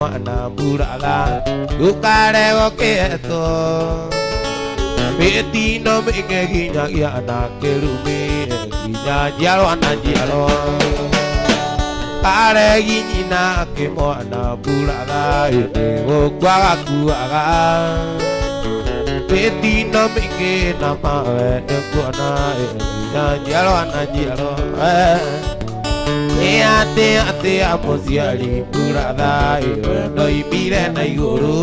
Mwana mburaga ndũkarego kĩeto mĩtino mĩingĩ nginyagia na kĩrumi nginya njiarwa na njiarwa karegi nyina kĩmwana mburaga ĩndĩ gũkua gakuaga mĩtino mĩingĩ na mawe nĩkuona nginya njiarwa na njiarwa. Nĩ atĩ atĩa mũciari mburaga ndoimire na igũrũ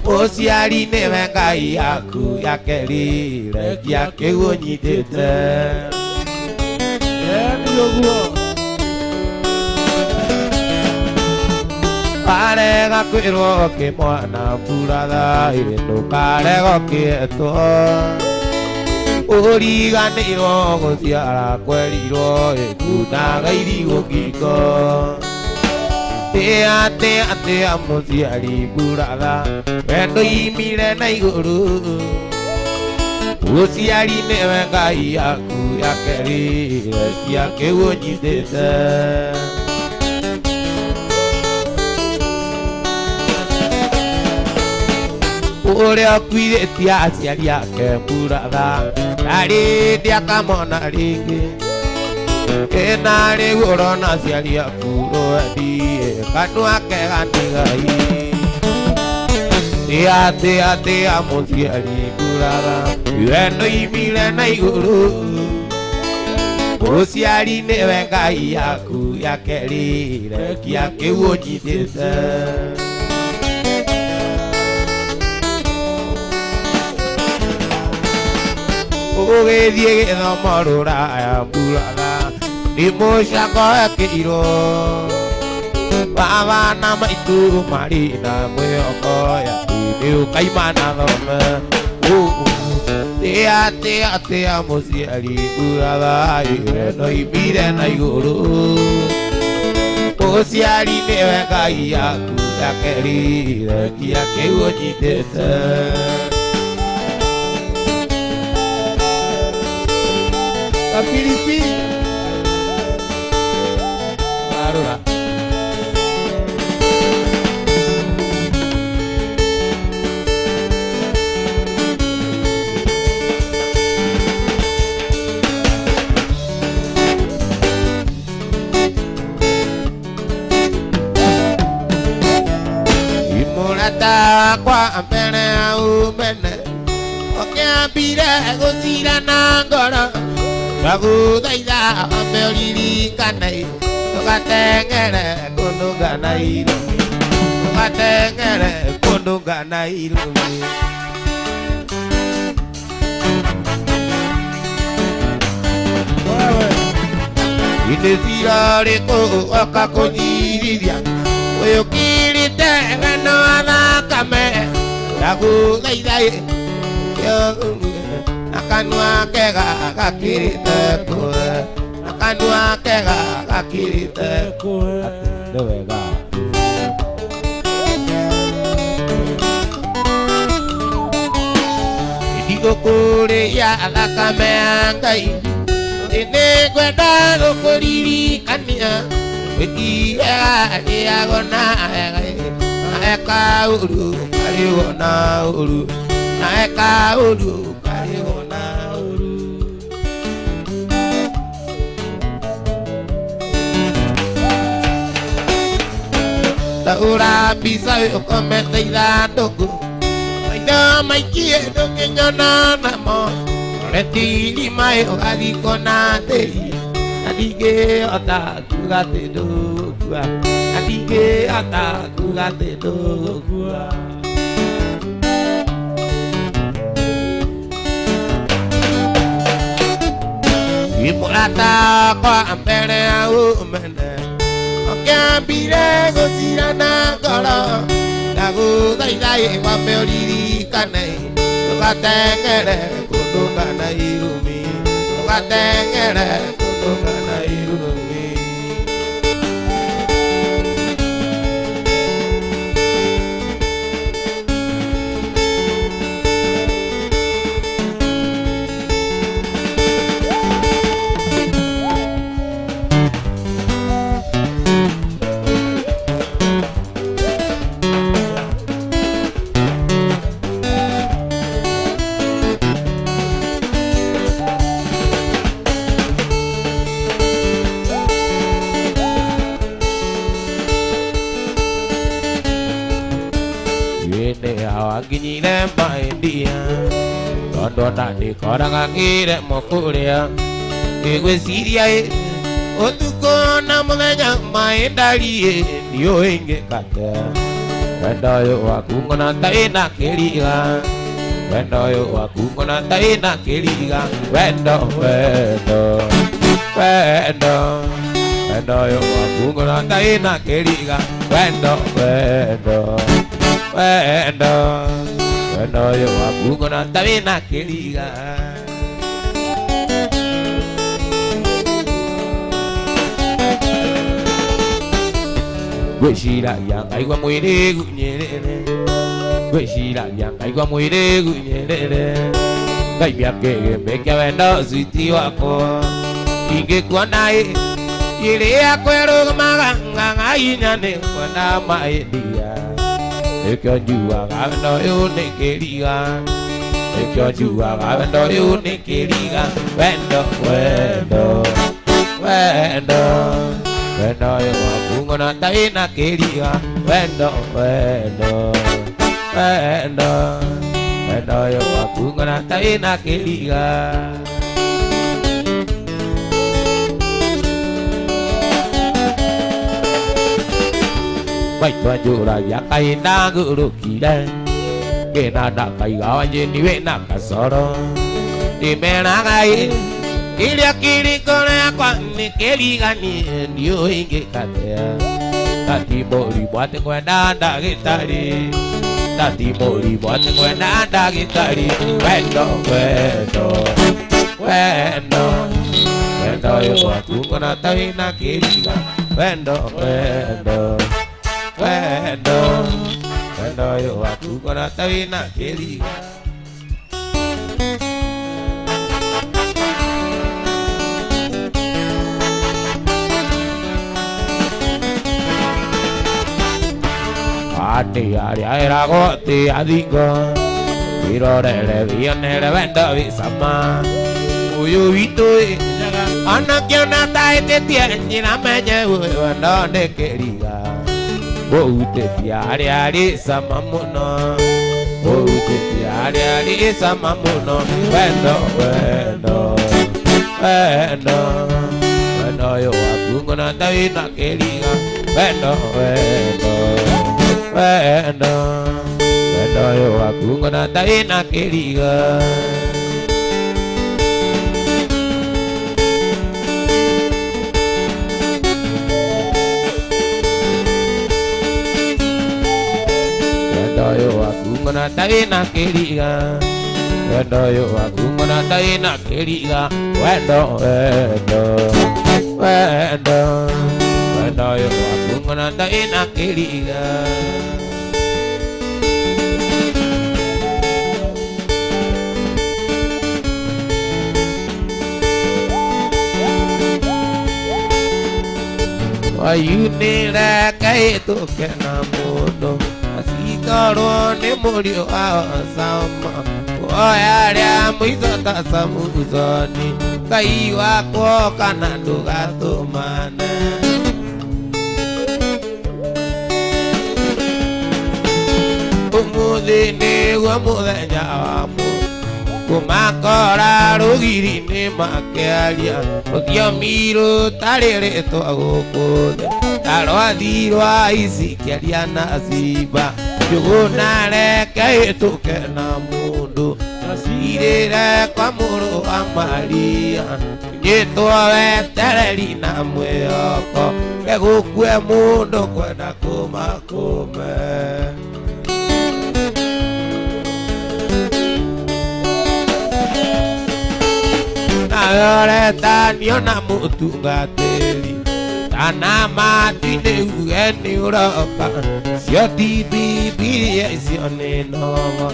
mũciari nĩwe Ngai yaku ya kerĩ rekia kĩu ũnyitĩte. Ĩĩ ũguo. Warega kwĩrwo kĩmwana mburaga ndũkarego kĩetwo ũriganĩirwo gũciara kwerirwo ĩkunaga irigũ ngingo. Tĩa tĩa tĩa mũciari mburaga we ndoimire na igũrũ mũciari nĩwe Ngai yaku ya kerĩ rekia kĩu ũnyitĩte. Ũrĩa ũkuithĩtie aciari ake mburaga ndarĩ hĩndĩ akamona rĩngĩ ĩna rĩu ũrona aciari aku rũendie kanua kega nĩ Ngai. Tĩa tĩa tĩa mũciari mburaga we ndoimire na igũrũ mũciari nĩwe Ngai yaku ya kerĩ rekia kĩu ũnyitĩte. Ũgĩthiĩ gĩthomo rũraya mburaga nĩ mũcango wekĩirwo baba na maitũ marĩ na mwĩhoko ya nĩ ũkaima na thome. Tĩa tĩa tĩa mũciari mburaga we ndoimire na igũrũ mũciari nĩwe Ngai yaku ya kerĩ rekia kĩu ũnyitĩte. Kapilipili. Warora. Imũrata wakwa mbere ya umene ũkĩambire gũcira na ngoro ndagũthaitha wambe ũririkane ndũgateng'ere kũndũnga na irumi ndũgateng'ere kũndũnga na irumi. Wewe. Indĩ cira rĩkũ oka kũnyirithia ũyũkirĩte wendo wa thakame ndagũthaitha na kanua kega gakirĩte kũhe na kanua kega gakirĩte Kũhe. Nĩ wega. Ndigũkũrĩa thakame ya Ngai nĩngwenda gũkũririkania wĩki wega rĩago na wega na eka ũru ũkarĩhwo na ũru na eka ũru ũkarĩhwo na ũru. Taũra mbica ũkomete ithandũkũ maitho maikie ndũngĩnyona namo retiri maĩ ũgathikwo na tĩri na ndingĩhota kuga atĩ ndũgũkua na ndingĩhota kuga atĩ ndũgũkua. Mũrata wakwa mbere ya umene ũkĩambire gũcira na ngoro ndagũthaitha wambe ũririkane ndũgateng'ere kũndũnga na irumi ndũgateng'ere kũndũnga na irumi. Wanginyire maendia tondũ ona ndĩkoraga ngĩremwo kũrĩa ngĩgwĩciria ĩ ũtukũ na mũthenya maĩ ndariĩ ndiũĩ ingĩkate wendo ũyũ waku ngona ta wĩna kĩriga wendo ũyũ waku ngona ta wĩna kĩriga wendo wendo wendo wendo ũyũ waku ngona ta wĩna kĩriga wendo wendo wendo wendo ũyũ waku ngona ta wĩna kĩriga. Gwĩciragia ngaigua mwĩrĩ gunyĩrĩre gwĩciragia ngaigua mwĩrĩ gunyĩrĩre ngaimia kĩgĩmbĩ kĩa wendo switi wakwa ingĩkuona ĩ iria kwĩrũgamaga ng'ang'ainya nĩ kwenda maendia nĩkĩo njugaga wendo ũyũ nĩ kĩriga nĩkĩo njugaga wendo ũyũ nĩ kĩriga wendo wendo wendo wendo ũyũ waku ngona ta wĩna kĩriga wendo wendo wendo wendo ũyũ waku ngona ta wĩna kĩriga. Maitũ anjũragia kaĩ ndagũrũkire ngĩna ndakaiga wanjĩni wĩna kacoro ndĩmeraga ĩ kĩrĩa kĩrĩ ngoro yakwa nĩ kĩriganie ndiũĩ ingĩkatea tati mũrimũ atĩ kwenda ndagĩtarĩ tati mũrimũ atĩ kwenda ndagĩtarĩ wendo wendo wendo wendo ũyũ waku ngona ta wĩna kĩriga wendo wendo wendo wendo ũyũ waku ngona ta wĩna kĩriga. Atĩ arĩa ĩragwo atĩ athingo wirorere wĩonere wendo wĩ cama ũyũ witũ ĩ onakĩona ta ĩtĩtie nyina menye wendo nĩ kĩriga ũhutĩtie arĩa arĩ cama mũno ũhutĩtie arĩa arĩ cama mũno wendo wendo wendo wendo ũyũ waku ngona ta wĩna kĩriga wendo wendo wendo wendo ũyũ waku ngona ta wĩna kĩriga. Wendo ũyũ waku ngona ta wĩna kĩriga wendo ũyũ waku ngona ta wĩna kĩriga wendo wendo wendo wendo ũyũ waku ngona ta wĩna kĩriga. Wayunĩre kaĩtũke na mũndũ acikorwo nĩ mũriũ wa Osama oya rĩa mũico ta Samusoni Ngai wakwa kana ndũgatũmane. Ũmũthĩ nĩguo mũthenya wa kũmakora rũgiri-inĩ makĩaria rũthiomi rũtarĩ rĩtwa gũkũ thĩ ta rwathi rwa ici kĩaria na ciba njũgũna reke ĩtũke na mũndũ acirĩre kwa mũrũ wa Maria nyitwo wetereri na mwĩhoko gegũkue mũndũ kwenda kũmakũme. Nawe na mũtungatĩri kana matu-inĩ uge nĩ ũroka cio ti Bibilia icio nĩ ndogo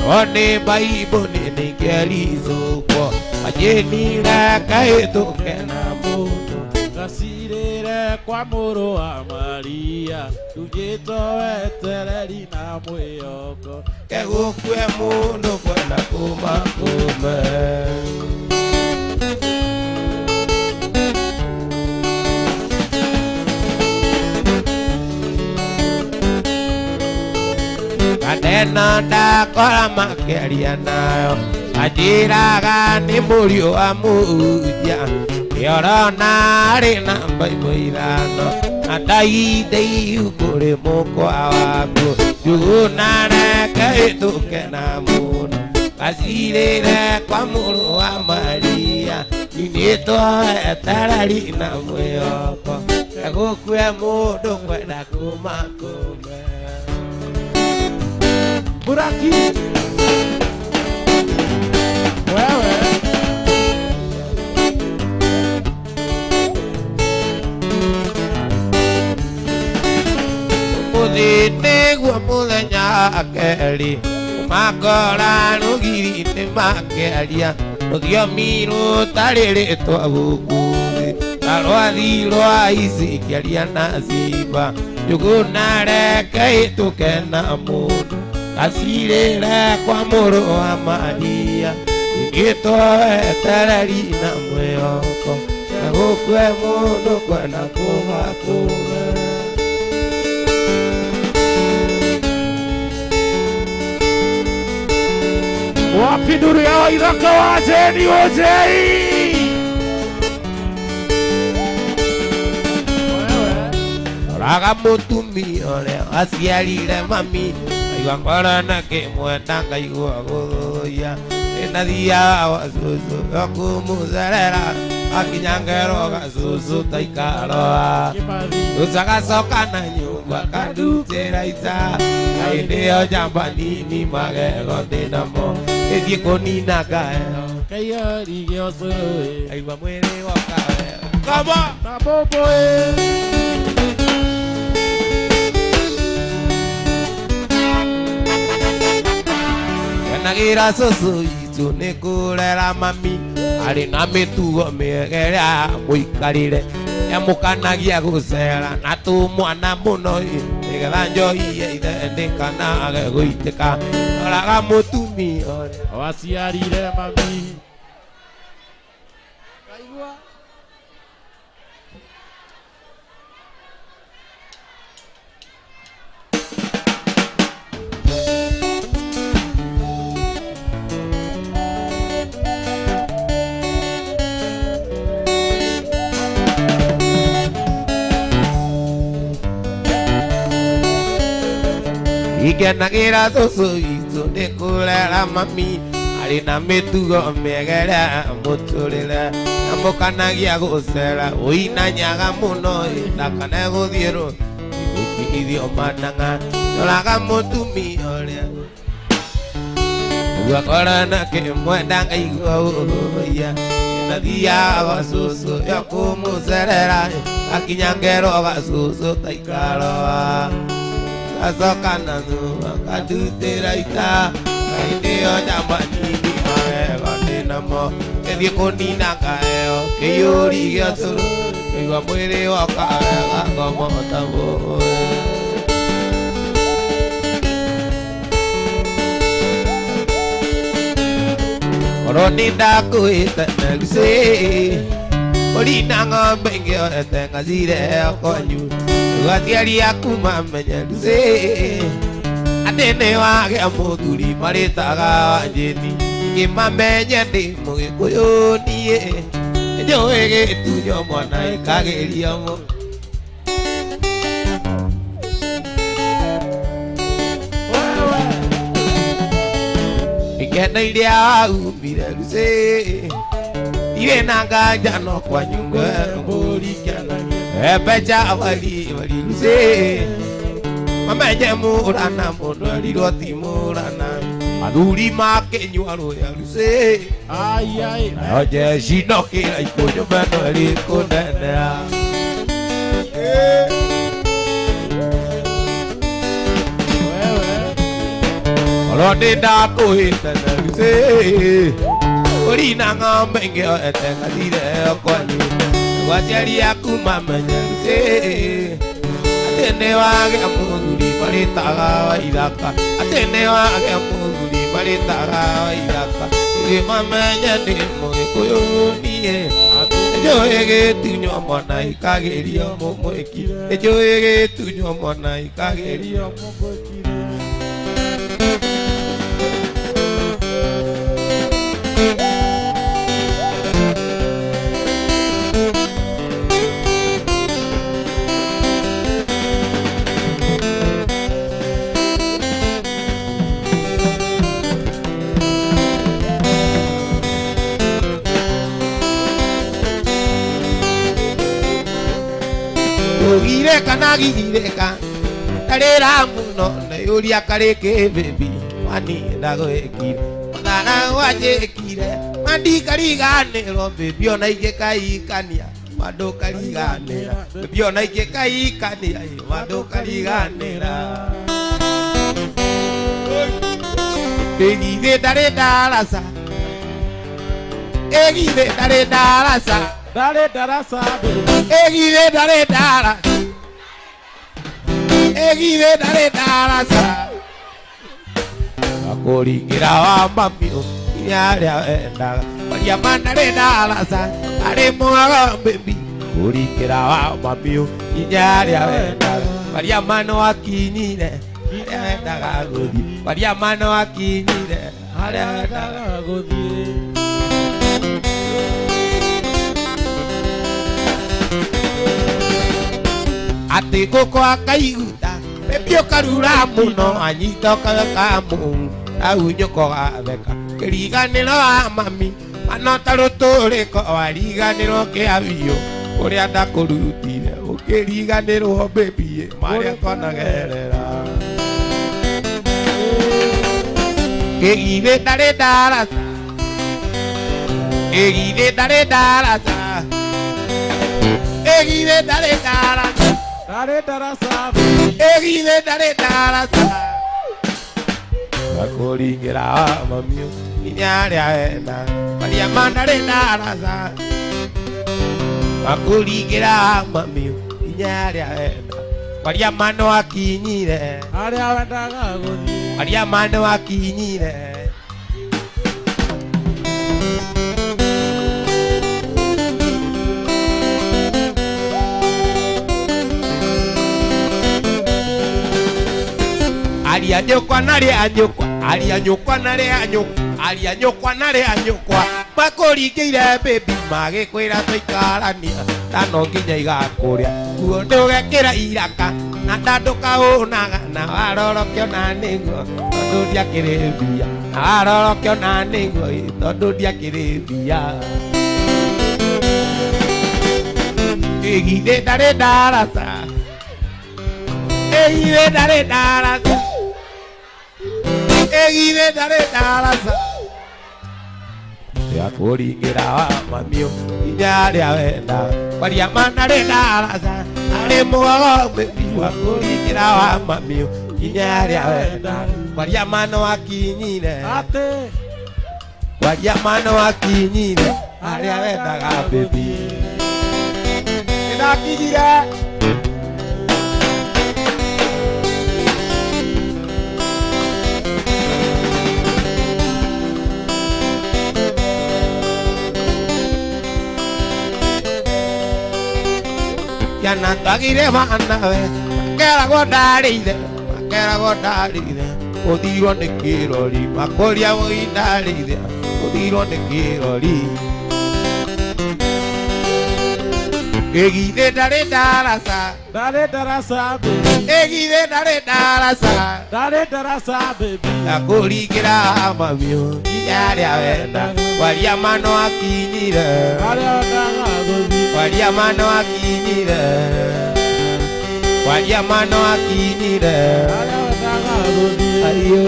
no nĩ Baibũ nĩ nĩngĩaricũkwo manjĩni reke ĩtũke na mũndũ Gacirĩre kwa mũrũ wa Maria tugĩtwo wetereri na mwĩhoko kegũkue mũndũ kwenda kũmakũme. Kaneno ndakora makĩaria nayo anjĩraga nĩ mũriũ wa mũhunjia nĩorona arĩ na mbaimũ ithano na ndaithĩiu kũrĩ mũkwa waku njuguna reke ĩtũke na mũno gacirĩre kwa mũrũ wa Maria ninĩtwo etereri na mwĩhoko gũkue mũndũ kwenda kuma kũme. Buraki. Wewe. Mũthĩ nĩguo mũthenya wa kerĩ makora rũgiri-inĩ makĩaria rũthiomi rũtarĩ rĩtwa gũkũ thĩ ta rwathi rwa ici ikĩaria na ciba njũgũna reke ĩtũke na mũndũ gacirĩre kwa mũrũ wa Maria ingĩtwo etereri na mwĩhoko na gũkue mũndũ kwenda kũma kũme. Wapi nduru ya Waithaka wa Jeni Ojei? Wewe. Raga mũtumia ũrĩa aciarire mami ngaigua ngoro na kĩmwenda ngaigua gũthũya ĩnathiaga gwa cũcũ kũmũcerera akinya ngero gacũcũ taikaroa Kimathi. ũcagacoka na nyũmba kandutĩra ita na hĩndĩ ĩyo njamba nini magego ndĩnamo ĩthiĩ kũnina ngaeo Kayari gĩocũrũ. ngaigua mwĩrĩ woka wega Come on! Na boboe. Kenagĩra cũcũ witũ nĩ kũrera mami arĩ na mĩtugo mĩega ĩrĩa mũikarĩre emũkanagia gũcera na tũmwana mũno ĩ, nĩgetha njohi ya ithe ndĩkanage gũitĩka roraga mũtumia ũrĩa Waciarire mami. Kaigua. Ikenagĩra cũcũ witũ nĩ kũrera mami arĩ na mĩtugo mĩega ĩrĩa mũtũrĩre amũkanagia gũcera ũinanyaga mũno ĩ, ndakane gũthiĩ rũ ithio manang'a roraga mũtumia ũrĩa Guakora na kĩmwenda ngaigua ũrũia nathiaga gwa cũcũ yo kũmũcerera akinya ngero gacũcũ taikaroa acoka na thutha kandutĩra ita na hĩndĩ ĩyo njamba nini magego ndĩnamo ĩthiĩ kũnina ngaeo kĩiyũri gĩa cũrũ ngaigua mwĩrĩ woka wega ngoma ta mũũĩ. Korwo nĩ ndakwĩte Lucy mbũri na ng'ombe ingĩoete ngacirehe kwanyu nĩguo aciari aku mamenye Lucy atĩ nĩ wagĩa mũthuri marĩtaga Wanjĩni ngĩmamenye ndĩ mũgĩkũyũ niĩ nĩnjũĩ gĩtunyo mwana ĩkagĩrio mũ. Wewe. Ikena iria waumire Lucy irĩ na nganja no kwanyu mbũri embeca bari bari Lucy mamenye mũrana mũndũ erirwo ti mũrana athuri makĩnyua rũya Lucy Ai ai. nayo jeshi no kĩra ikũnyũ meno ĩrĩ kũnenea. Wewe. Korwo nĩ ndakwĩte na Lucy mbũri na ng'ombe ingĩoete ngacirehe kwanyu nĩguo aciari aku mamenye Lucy atĩ nĩ wagĩa mũthuri marĩtaga Waithaka atĩ nĩ wagĩa mũthuri marĩtaga Waithaka ithuĩ mamenye ndĩ mũgĩkũyũ niĩ nĩnjũĩ gĩtunywo mwana ikagĩrio mũmwĩki nĩnjũĩ gĩtunywo mwana ikagĩrio Gerio mũgwĩkire. Ndagirĩka ndarĩra mũno ndeyũria karĩ kĩ baby wani ndagwĩkire mathara wanjĩkire mandikariganĩrwo baby ona ingĩkaikania mandũkariganĩra baby ona ingĩkaikania mandũkariganĩra ĩgithĩ ndarĩ ndaraca ĩgithĩ ndarĩ ndaraca Ndarĩ darasa baby. Egide ndarĩ ndara Egide ndarĩ ndaraca Akũringĩra wa mami inya arĩa wendaga Maria ma ndarĩ ndaraca arĩ mwaga baby Kũringĩra wa mami inya arĩa wendaga Maria ma no akinyire harĩa wendaga gũthiĩ Maria ma no akinyire harĩa wendaga Wendaga gũthiĩ. Atĩ ngũkũ akaiguta bebi ũkarura mũno anyita ũkaga mũhu au nyũkwa gatheka kĩriganĩro wa mami mano ta rũtũrĩko wariganĩrwo kĩa biũ ũrĩa ndakũrutire ũkĩriganĩrwo bebi marĩa twanagerera ĩgithĩ ndarĩ ndaraca ĩgithĩ ndarĩ ndaraca ĩgithĩ ndarĩ ndaraca Ndarĩ darasa baby. Egide ndarĩ ndaraca Akũringĩra wa mami nginya harĩa wenda Maria ma ndarĩ ndaraca Akũringĩra wa mami nginya harĩa wenda Maria ma no akinyire Harĩa wendaga gũthiĩ. Maria ma no akinyire Aria nyũkwa na rĩa nyũkwa aria nyũkwa na rĩa nyũkwa aria nyũkwa na rĩa nyũkwa makũringĩire baby magĩkwĩra tũikarania na no nginya igakũrĩa kuo ndũgekĩra iraka na ndandũkaũnaga na warorokio na nĩguo tondũ ndiakĩrĩ mbia na warorokio na nĩguo ĩ, tondũ ndiakĩrĩ mbia ĩgithĩ ndarĩ ndaraca ĩgithĩ ndarĩ ndaraca Egide ndarĩ ndaraca ya kũringĩra wa mami nginya harĩa wenda Maria ma ndarĩ ndaraca arĩ mũgogo baby wa kũringĩra wa mami nginya harĩa wenda Maria ma no akinyire Atĩ. Maria ma no akinyire harĩa wendaga baby nĩndakinyire Ciana twagire mwana we makeragwo ndarĩire makeragwo ndarĩire ũthirwo nĩ kĩrori makũria wũi ndarĩire ũthirwo nĩ kĩrori ĩgithĩ ndarĩ ndaraca Ndarĩ darasa baby. ĩgithĩ ndarĩ ndaraca Ndarĩ darasa baby. Akũringĩra mami nginya harĩa wenda Waria mano akinyire Harĩa wendaga gũthiĩ. Waria mano akinyire Waria mano akinyire Harĩa wendaga gũthiĩ. Ayo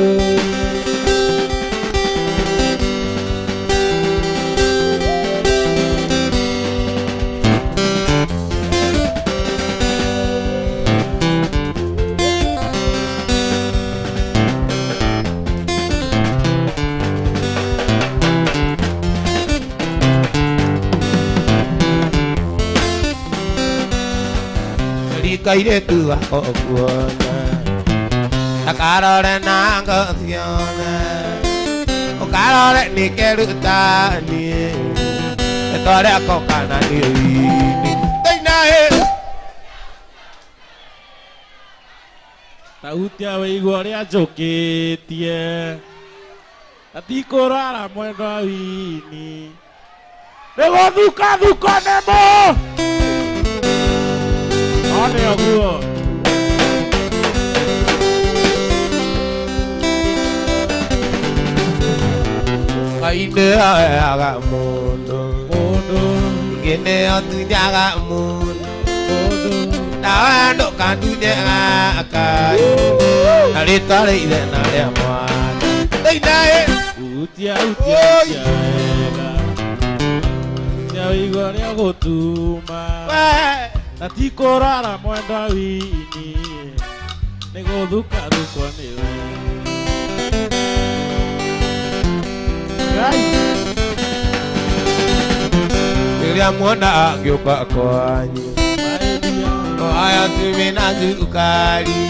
Rikaire tu akuona Takarore na ngothiona Ukarore nikerutanie Etware akokana ni wini Teina he Tahutia wĩigua ũrĩa njũkĩtie na tikũrara mwendwa wini nĩ gũthukathuka nĩmo no nĩ ũguo Ngai nĩoyaga mũndũ mũndũ Ingĩ nĩotunyaga mũndũ mũndũ Na Ndawa ndũkandunye gaka na rĩtwa rĩa ithe na rĩa mwana Ndĩinaĩ Utia utia Oi. utia wega. Utia wĩigua ũrĩa gũtuma. We Na ti kũrara mwenda wini. Nĩ gũthukathukwo nĩwe. Ngai. Rĩrĩa muona ngĩũka kwanyu Maidia. Oya cumbĩ na cukari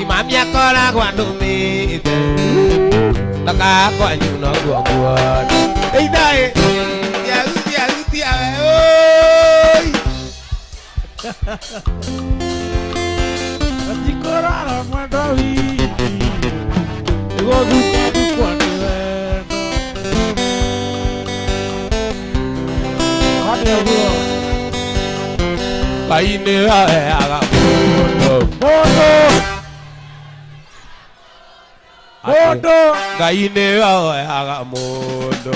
Imami akoragwo andũmĩte Ndoka kwanyu noguo nguona Ĩinaĩ Tia utia utia we oi Na ti kũrara mwenda wini. Nĩ gũthukathukwo nĩwe. Hane ũguo. Ngai nĩ aheaga mũndũ Mũndũ. Mũndũ. Ngai nĩ aheaga mũndũ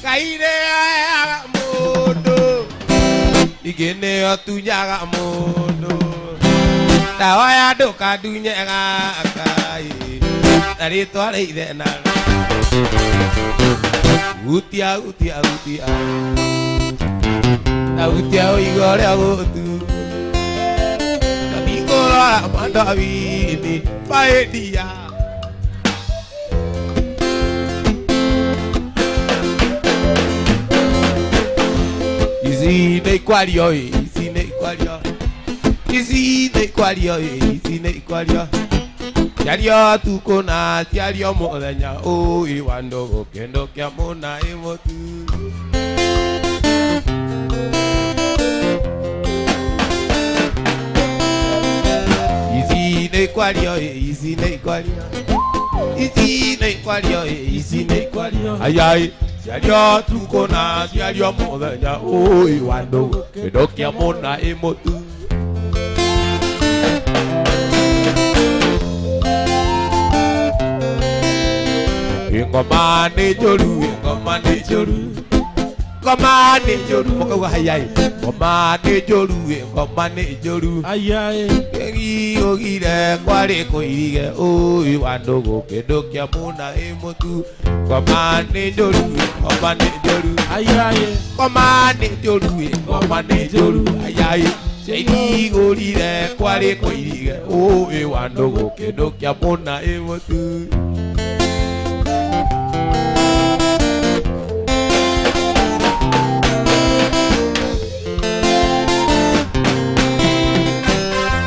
Ngai nĩ aheaga mũndũ Ningĩ nĩ atunyaga mũndũ Ndawa ya ndũkandunye gaka na rĩtwa rĩa ithe na Utia utia utia na utia ũigua ũrĩa gũtu Ndikũrora mandawini maendia Ici nĩ ikwario ĩ, ici nĩ ikwario ici nĩ ikwario ĩ, ici nĩ ikwario ciario tukũ na ciario mũthenya ũĩ wa ndũgũ kĩndũ kĩa mũna ĩ mũtu Ici nĩ ikwario ĩ, ici nĩ ikwario ici nĩ ikwario ĩ, ici nĩ ikwario ayai ciario tukũ na ciario mũthenya ũĩ wa ndũgũ kĩndũ kĩa mũna ĩ mũtu Ngoma nĩ njũru, ngoma nĩ njũru ngoma nĩ njũru mũkauga hayai ngoma nĩ njũru, ngoma nĩ njũru Ayae. Kĩgiũgire kwarĩ kũirige ũĩ wa ndũgũ kĩndũ kĩa mũna ĩ mũtu ngoma nĩ njũru, ngoma nĩ njũru Ayae. ngoma nĩ njũru, ngoma nĩ njũru ayai ciairigũrire kwarĩ kũirige ũĩ wa ndũgũ kĩndũ kĩa mũna ĩ mũtu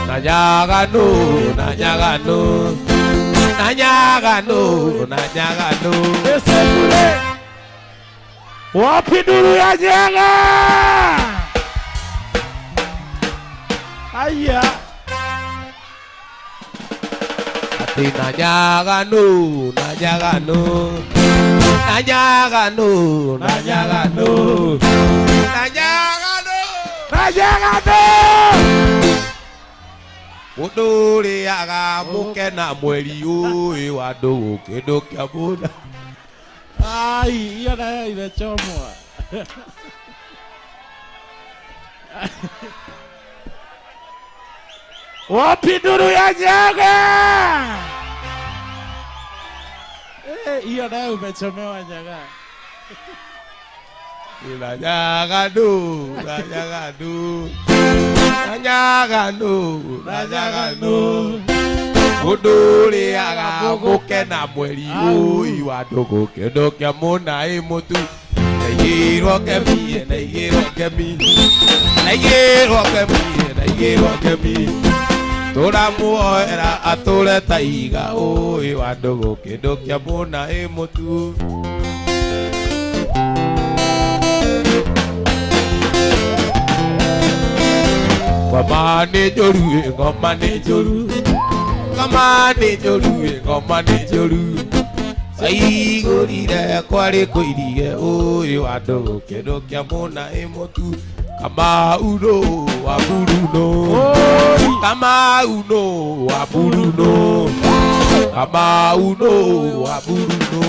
na nyagano na nyagano na nyagano na nyagano Esekule. Wapi nduru ya nyaga? Aya. Ati na nyagano na nyagano na nyagano na nyagano na nyagano Na nyaga. Mũndũ ũrĩaga mũke na mweri ũyũ wa ndũgũ kĩndũ kĩa mũna Ai, hiyo nayo imechomwa. Wapi nduru ya nyaga? Eh, hiyo nayo umechomewa nyaga. Na nyagano na nyagano na nyagano na nyagano mũndũ ũrĩaga mũke na mweri ũyũ wa ndũgũ kĩndũ kĩa mũna ĩ mũtu naigĩrwo kemi naigĩrwo kemi naigĩrwo kemi naigĩrwo kemi tũramuoera atũre ta iga ũyũ wa ndũgũ kĩndũ kĩa mũna ĩ mũtu Ngoma nĩ njũru ngoma nĩ njũru ngoma nĩ njũru ngoma nĩ njũru caigũrire kwarĩ kũirige ũyũ wa ndũgũ kĩndũ kĩa mũna ĩ mũtu Kamau no wa Bruno. Kamau no wa Bruno. Kamau no wa Bruno.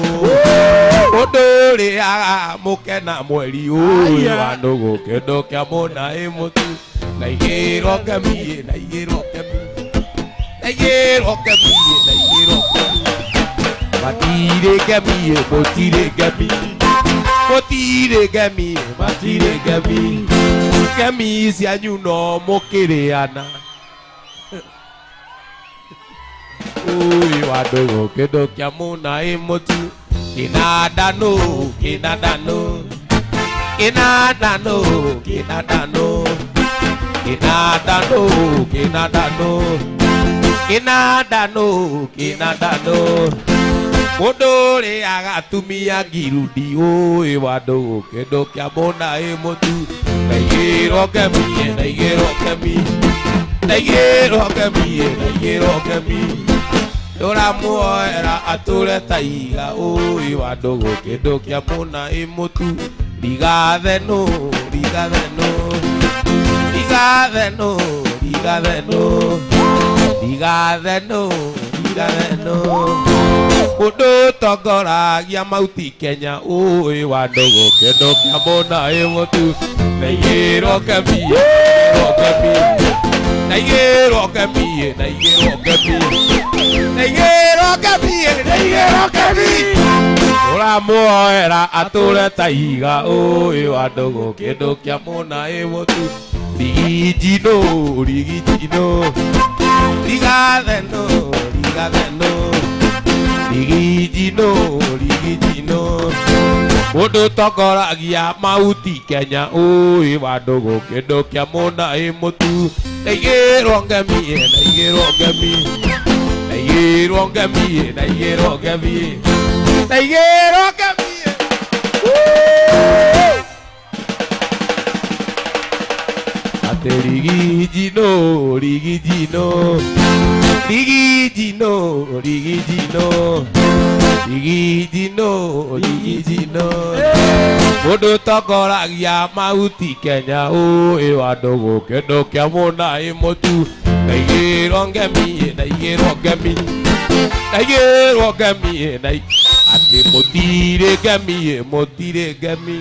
Mũndũ ũrĩaga mũkena mweri ũyũ wa ndũgũ kĩndũ kĩa mũna ĩ mũtu na igĩrwo ngemi na igĩrwo ngemi na igĩrwo ngemi na igĩrwo ngemi matirĩ ngemi mũtirĩ ngemi mũtirĩ ngemi matirĩ ngemi ngemi cianyu no mũkĩrĩana ũyũ wa ndũgũ kĩndũ kĩa mũna ĩ mũtu kĩnandano kĩnandano kĩnandano kĩnandano kĩnandano kĩnandano kĩnandano kĩnandano mũndũ ũrĩaga atumia ngirudi ũyũ wa ndũgũ kĩndũ kĩa mũna ĩ mũtu na igĩrwo ngemi na igĩrwo ngemi na igĩrwo ngemi na igĩrwo ngemi ndũramuoera atũre ta iga ũyũ wa ndũgũ kĩndũ kĩa mũna ĩ mũtu rigatheno rigatheno rigatheno rigatheno rigatheno rigatheno mũndũ ũtongoragia mauti Kenya ũyũ wa ndũgũ kĩndũ kĩa mũna ĩ mũtu na igĩrwo ngemi igĩrwo ngemi na igĩrwo ngemi na igĩrwo ngemi na igĩrwo ngemi na igĩrwo ngemi ũramuoera atũre ta iga ũyũ wa ndũgũ kĩndũ kĩa mũna ĩ mũtu rigijino rigijino rigatheno rigatheno rigijino rigijino mũndũ ũtongoragia mauti Kenya ũyũ wa ndũgũ kĩndũ kĩa mũna ĩ mũtu na igĩrwo ngemi na igĩrwo ngemi na igĩrwo ngemi na igĩrwo ngemi na igĩrwo ngemi. Atĩ rigijino rigijino rigijino rigijino rigijino rigijino mũndũ ũtongoragia mauti Kenya ũyũ wa ndũgũ kĩndũ kĩa mũna ĩ mũtu na igĩrwo ngemi na igĩrwo ngemi na igĩrwo ngemi na atĩ mũtirĩ ngemi mũtirĩ ngemi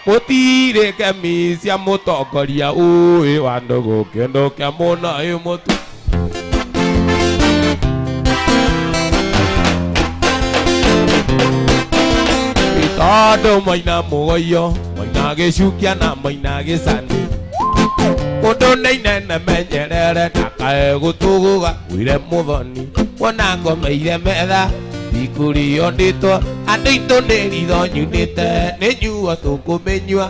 mũtirĩ ngemi cia mũtongoria ũyũ wa ndũgũ kĩndũ kĩa mũna ĩ mũtu. Tondũ maina mũgoyo maina gĩcukia na maina gĩcani mũndũ nĩinene menyerere ndakae gũtũgũga wĩre mũthoni wona ngomeire metha ikũrio ndĩtwo andũ aitũ nĩ ritho nyunĩte nĩ nyuo tũkũmĩnyua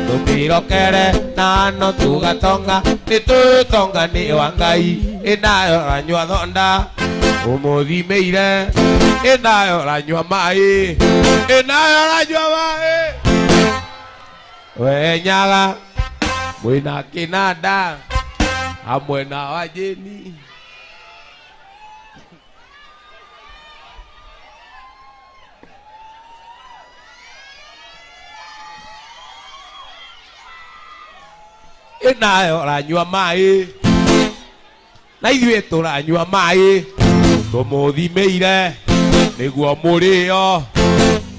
tũmĩrokere na no tũgatonga nĩ tũtonga nĩ wa Ngai ĩnayo ranyua thonda ũmũthimĩire ĩnayo ranyua maĩ ĩnayo ranyua maĩ wenyaga mwĩna kĩnanda hamwe na wajeni ĩnayo ranyua maĩ na ithuĩ tũranyua maĩ tũmũthimĩire nĩguo mũrĩo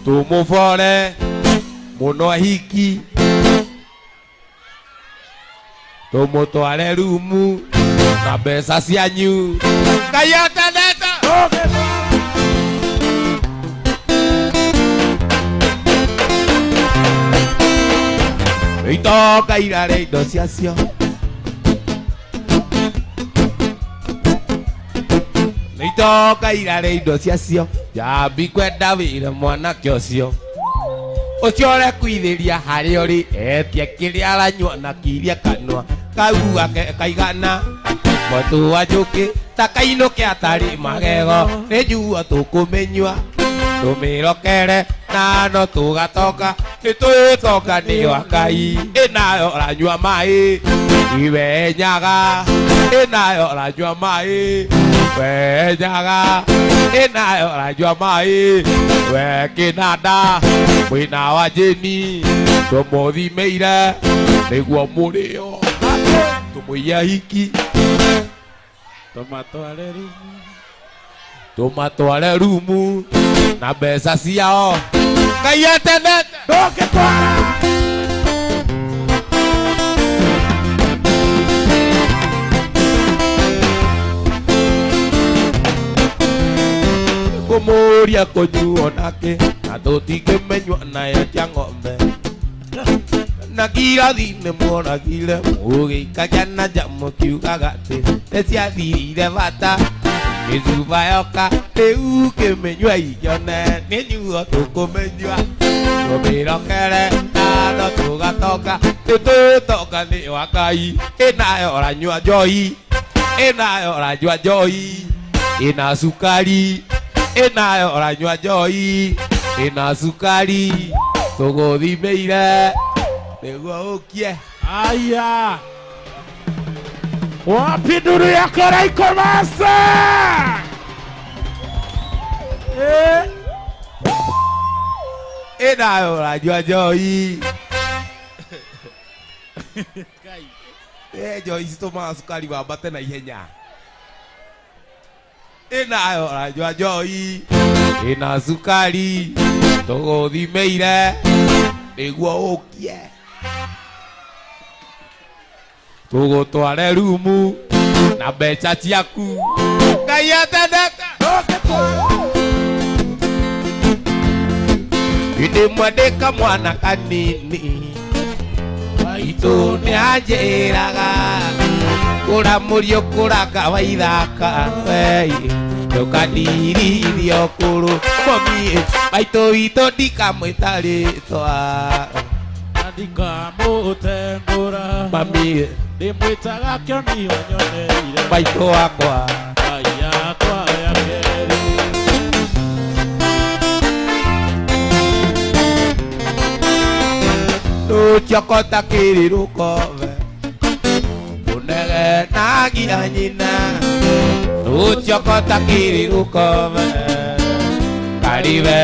tũmũbore mũno hiki tũmũtware rumu na mbeca cianyu Ngai atenete. Itonga irarĩa indo ciacio itonga irarĩa indo ciacio njambi kwenda wĩra mwanake ũcio ũcio ũrekwithĩria harĩa ũrĩ etie kĩrĩa aranyua na kiria kanua kau gake kaigana mũtu wa njũkĩ ta kainũke atarĩ magego nĩ nyuo tũkũmĩnyua tũmĩrokere na no tũgatonga nĩ tũtonga nĩ wa Ngai ĩnayo ranyua maĩ iwenyaga ĩnayo ranyua maĩ wenyaga ĩnayo ranyua maĩ we kĩnanda mwĩna wa jeni. Tũmũthimeire nĩguo mũrĩo tũmũiye hiki Tũmatware rumu. Tũmatware rumu na mbeca ciao Ngai atendete. Ndũngĩtwara. Kũmũria kũnyuo nake na tũtingĩmenywo nayo tia ng'ombe na kirathi nĩ muoragire mũgĩikagia na nja mũkiugaga atĩ nĩ ciathirire bata mĩcuba yoka rĩu kĩmĩnyua ikĩone nĩ nyuo tũkũmĩnyua tũmĩrokere nando tũgatonga nĩ tũtonga nĩ wa Ngai ĩnayo ũranyua njohi ĩnayo ũranyua njohi ĩna cukari ĩnayo ũranyua njohi ĩna cukari tũgũthimĩire nĩguo ũkie. Aya. Wapi nduru yako Raikomasa? Eh. Ĩnayo ũranyua njohi. Njohi citũmaga cukari wambate na ihenya ĩnayo ũranyua njohi ĩna cukari tũgũthimĩire nĩguo ũkie tũgũtware rumu na mbeca ciaku Ngai atendete. Hĩndĩ ĩmwe ndĩ kamwana kanini maitũ nĩ anjĩraga kũra mũriũ kũranga waithaka wei ndũkandirithio kũrũ mami maitũ witũ ndikamwĩta rĩtwa. Ndikamũtengũra. Mami. Ndĩmwĩtaga kĩoni wanyoneire. Maitũ wakwa. Ngai yakwa ya kerĩ. Nũciokota kĩrĩ rũkobe ũnegenagia nyina nũciokota kĩrĩ rũkobe karibe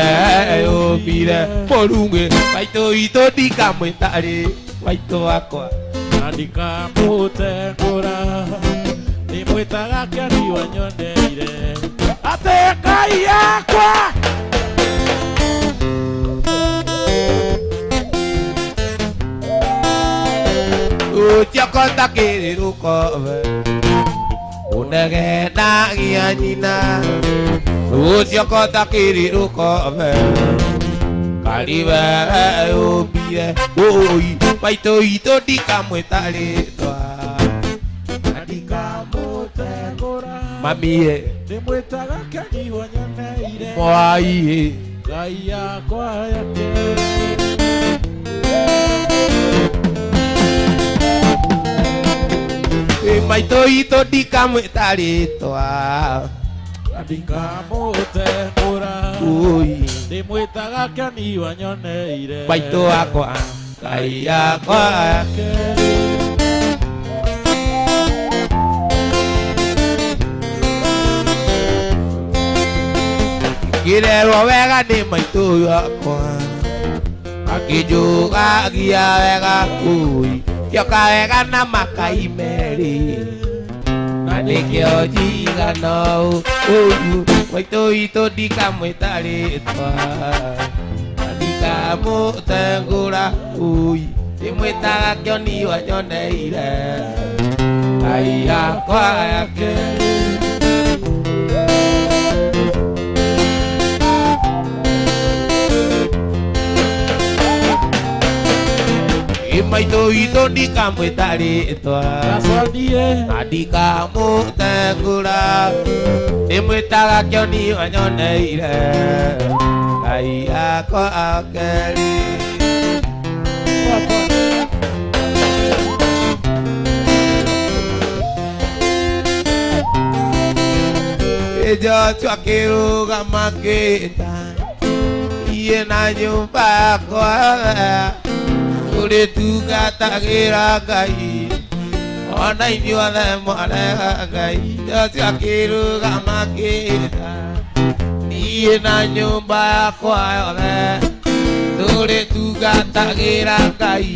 yũmbire mũrungĩ maitũ witũ ndikamwĩta rĩ maitũ wakwa. Ndikamũtengũra. Ndĩmwĩtaga kĩoni wanyoneire. Atĩ Ngai yakwa. Nũciokota kĩrĩ rũkobe ũnegenagia nyina nũciokota kĩrĩ rũkobe karibe yũmbire ũi maitũ witũ ndikamwĩta rĩtwa. Ndikamũtengũra. Mami. Ndĩmwĩtaga kĩoni wanyoneire. Mwai. Ngai yakwa ya kerĩ. Maitũ witũ ndikamwĩta rĩtwa. Ndikamũtengũra. Ũi. Ndĩmwĩtaga kĩoni wanyoneire. Maitũ wakwa Ngai yakwa ya kerĩ. Ngĩrerwo wega nĩ maitũ wakwa akĩnjũgagia wega ũi kĩoka wega na makai merĩ na nĩkĩo njigana ũũ maitũ witũ ndikamwĩta rĩtwa na ndikamũtengũra ũi ndĩmwĩtaga kĩoni wanyoneire Ngai yakwa ya kerĩ. Maitũ witũ ndikamwĩta rĩtwa. Gacondie. Na ndikamũtengũra ndĩmwĩtaga kĩoni wanyoneire Ngai yakwa kerĩ. Joshua akĩrũgama akĩĩta iĩ na nyũmba yakwa tũrĩtungatagĩra Ngai ona inyuothe mwarega Ngai. Joshua akĩrũgama akĩĩta niĩ na nyũmba yakwa yothe Tũrĩtungatagĩra Ngai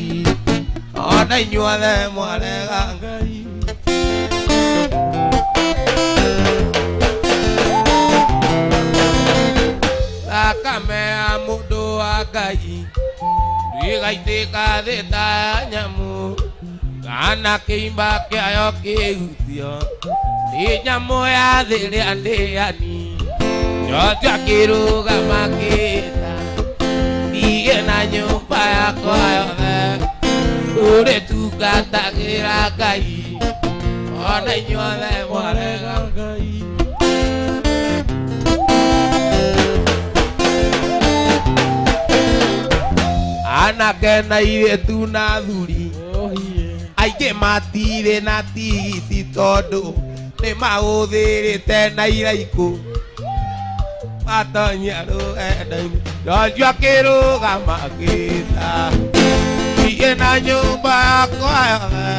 ona inyuothe mwarega Ngai. Thakame ya mũndũ wa Ngai ndĩgaitĩka thĩ ta nyamũ kana kĩimba kĩayo kĩhutio nĩ nyamũ ya thĩ rĩa ndĩani nyotia kĩrũgama kĩta ndige na nyũmba yakwa yothe ũrĩtungatagĩra Ngai ona inyuothe mwarega Ngai. Anake na airĩtu na athuri aingĩ matirĩ na tigiti tondũ nĩ mahũthĩrĩte na iraikũ matonya rũgendo-inĩ Joshua akĩrũgama akĩta niĩ na nyũmba yakwa yothe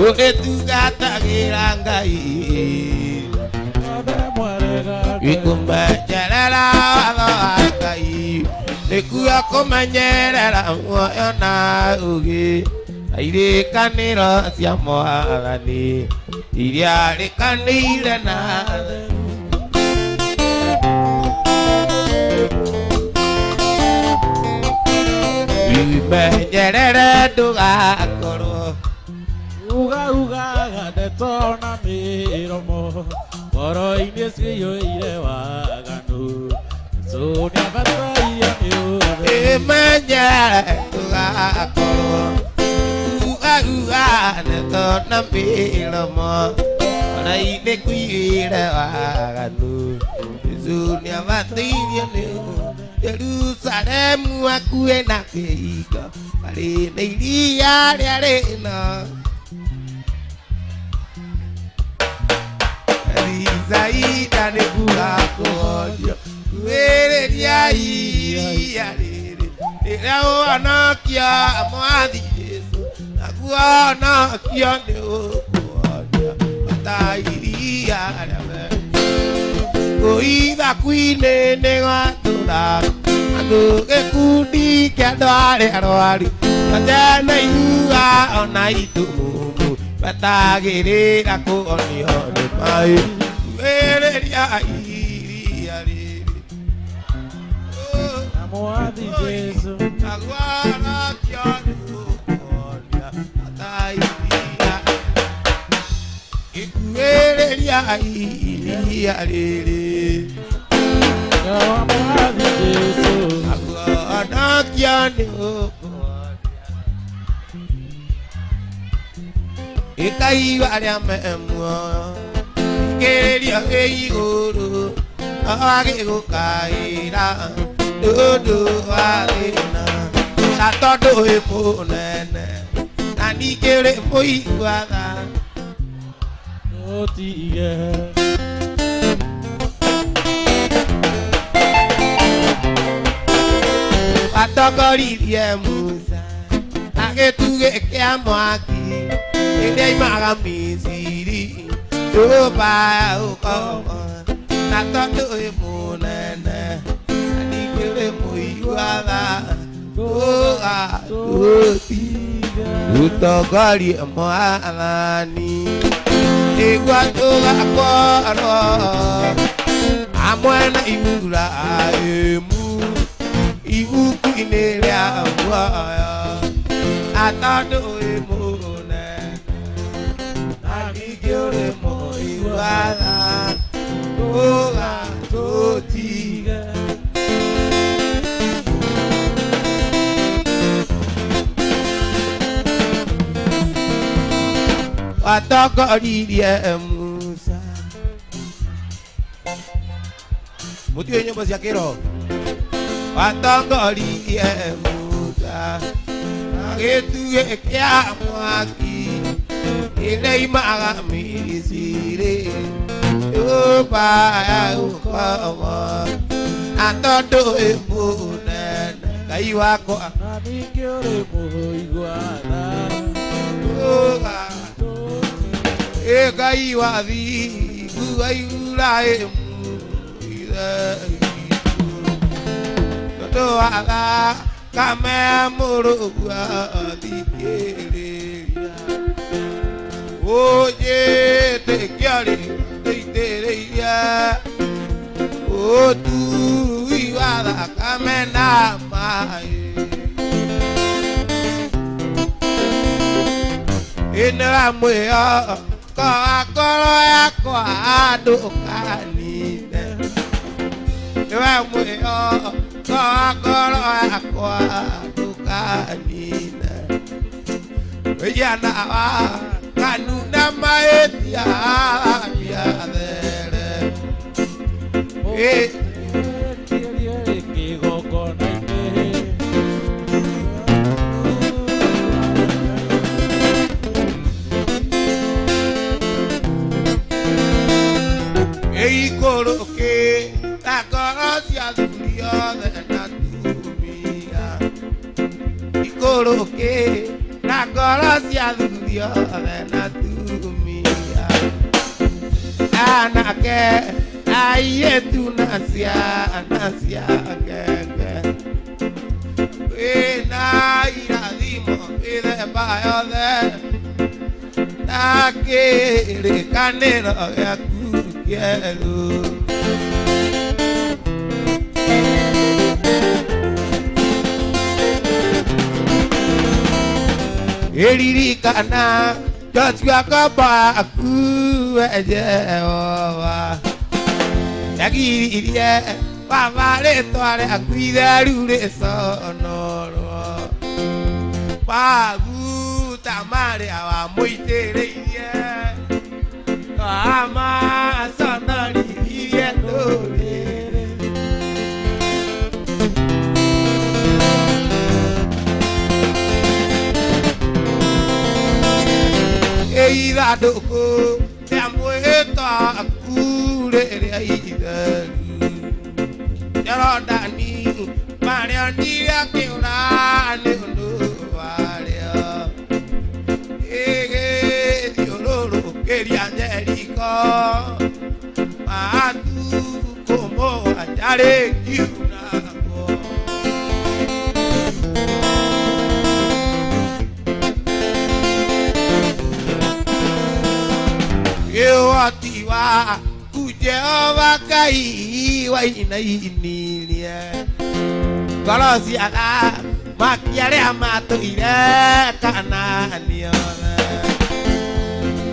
ũrĩtungatagĩra Ngai. Othe mwarega Ngai. Ikũmenyerera watho wa Ngai nĩkuo kũmenyerera muoyo na ũũgĩ na irĩkanĩro cia Mwathani iria rĩkanĩire na Wimenyerere ndũgakorwo Uga ugaga ndeto na mĩromo ngoro-inĩ ciyũire waganu. Jesũ nĩabatairio nĩ ũtheru. Imenyerere ndũgakorwo uga ndeto na mĩromo ngoro-inĩ kũiyũire waganu. Jesũ nĩabatairio nĩ Jerusalemu hakuhĩ na kĩhingo marĩ na iria rĩarĩ na Elizaida nĩkuga kũhorio kuhĩrĩria iria rĩrĩ rĩrĩa ũhonokia Mwathi Jesũ naguo ũhonokio nĩ ũkũhonia ta iria rĩa mbere. Kũithaku-inĩ nĩ gwatũra andũ gĩkundi kĩa andũ arĩa arwaru matena irua ona itumumu metagĩrĩra kũhonio nĩ maĩ kuhĩrĩria iria rĩrĩ Na Mwathi Jesũ. Naguo ũhonokio nĩ ũkũhonia ta iria ikuhĩrĩria iria rĩrĩ Na Mwathi Jesũ. Naguo ũhonokio nĩ ũkũhonia. Ĩkai arĩa me muoyo thikĩrĩria wĩ igũrũ agĩgũkaĩra nĩ ũndũ wa thĩna na tondũ wĩ mũnene na ningĩ rĩ mũigua tha Tũtige. Watongoririe Musa na gĩtugĩ kĩa mwaki rĩrĩa aimaga Misiri nyũmba ya ũkombo na tondũ wĩ mũnene na ningĩ wĩ mũigua tha tũgatũtige ũtongorie Mwathani nĩguo tũgakorwo hamwe na Iburahĩmu ibuku-inĩ rĩa muoyo na tondũ wĩ mũnene na ningĩ ũrĩ mũigua tha tũgatũtige. Watongoririe Musa mũtiũĩ nyĩmbo cia kĩroho watongoririe Musa na gĩtugĩ kĩa mwaki ĩrĩa imaga Misiri nyũmba ya ũkombo na tondũ wĩ mũnene Ngai wakwa Na ningĩ ũrĩ mũigua tha Ĩ Ngai wa thingu wa Iburahĩmu ithe witũ. Ũndũ wa thakame mũrũgua thikĩrĩria ũnjĩtĩkia rĩ ndĩitĩrĩirie ũtui wa thakame na maĩ ĩnĩra mwĩhoko wa ngoro yakwa ndũkanine nĩwe mwĩhoko wa ngoro yakwa ndũkanine wĩjana wa kanuna mahĩtia biathere Kĩgongona-inĩ. Ĩikũrũkĩ na ngoro cia athuri othe na atumia ikũrũkĩ na ngoro cia athuri othe na atumia anake airĩtu na ciana cia ngenge wĩna irathimo mĩthemba yothe na kĩrĩkanĩro gĩaku kĩerũ. Ĩririkana Joshua ngombo yaku we Jehova yagiririe baba rĩtwa rĩaku itheru rĩconorwo maguta marĩa wamũitĩrĩirie amaconoririe ndũrĩrĩ. Ithandũkũ rĩa mwĩhĩtwa waku rĩrĩa itheru Jorodani marĩonire akĩũra nĩ ũndũ warĩo ĩgĩthiũrũrũkĩria Jeriko matukũ mũgwanja rĩkiunagwo. Ũhoti waku Jehova Ngai wainainirie ngoro cia athamaki arĩa matũire Kanaani othe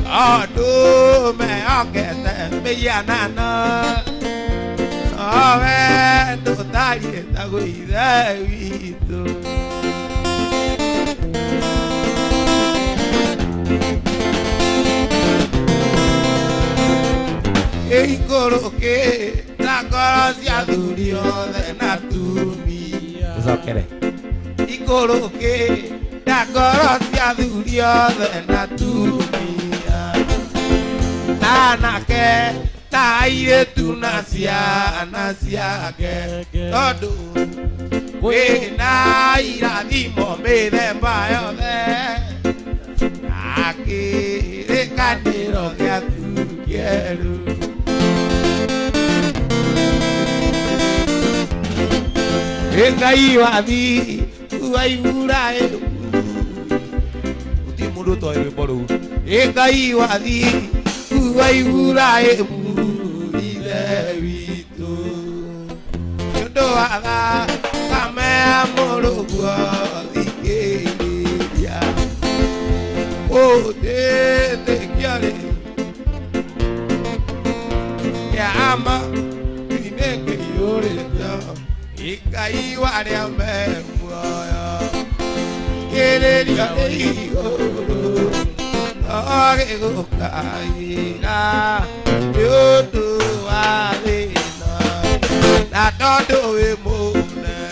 tondũ mehokete mĩhianano nowe ndũtariĩ ta Ithe witũ. Ĩikũrũkĩ na ngoro cia athuri othe na atumia Tũcokere. Ikũrũkĩ na ngoro cia athuri othe na atumia na anake na airĩtu na ciana ciake tondũ wĩna irathimo mĩthemba yothe na kĩrĩkanĩro gĩaku kĩerũ. Ngai wathi wa Iburahĩmu Gũtirĩ mũndũ ũtoĩ rwĩmbo rũu. Ngai wathi wa Iburahĩmu ithe witũ nĩ ũndũ wa thakame ya mũrũguo thikĩrĩria ũndĩtĩkia rĩ kĩama inĩ kĩiyũrĩte Ngai wa arĩa me muoyo kĩrĩrio nĩ igũrũ no gĩgũkaĩra nĩ ũndũ wa thĩna na tondũ wĩ mũnene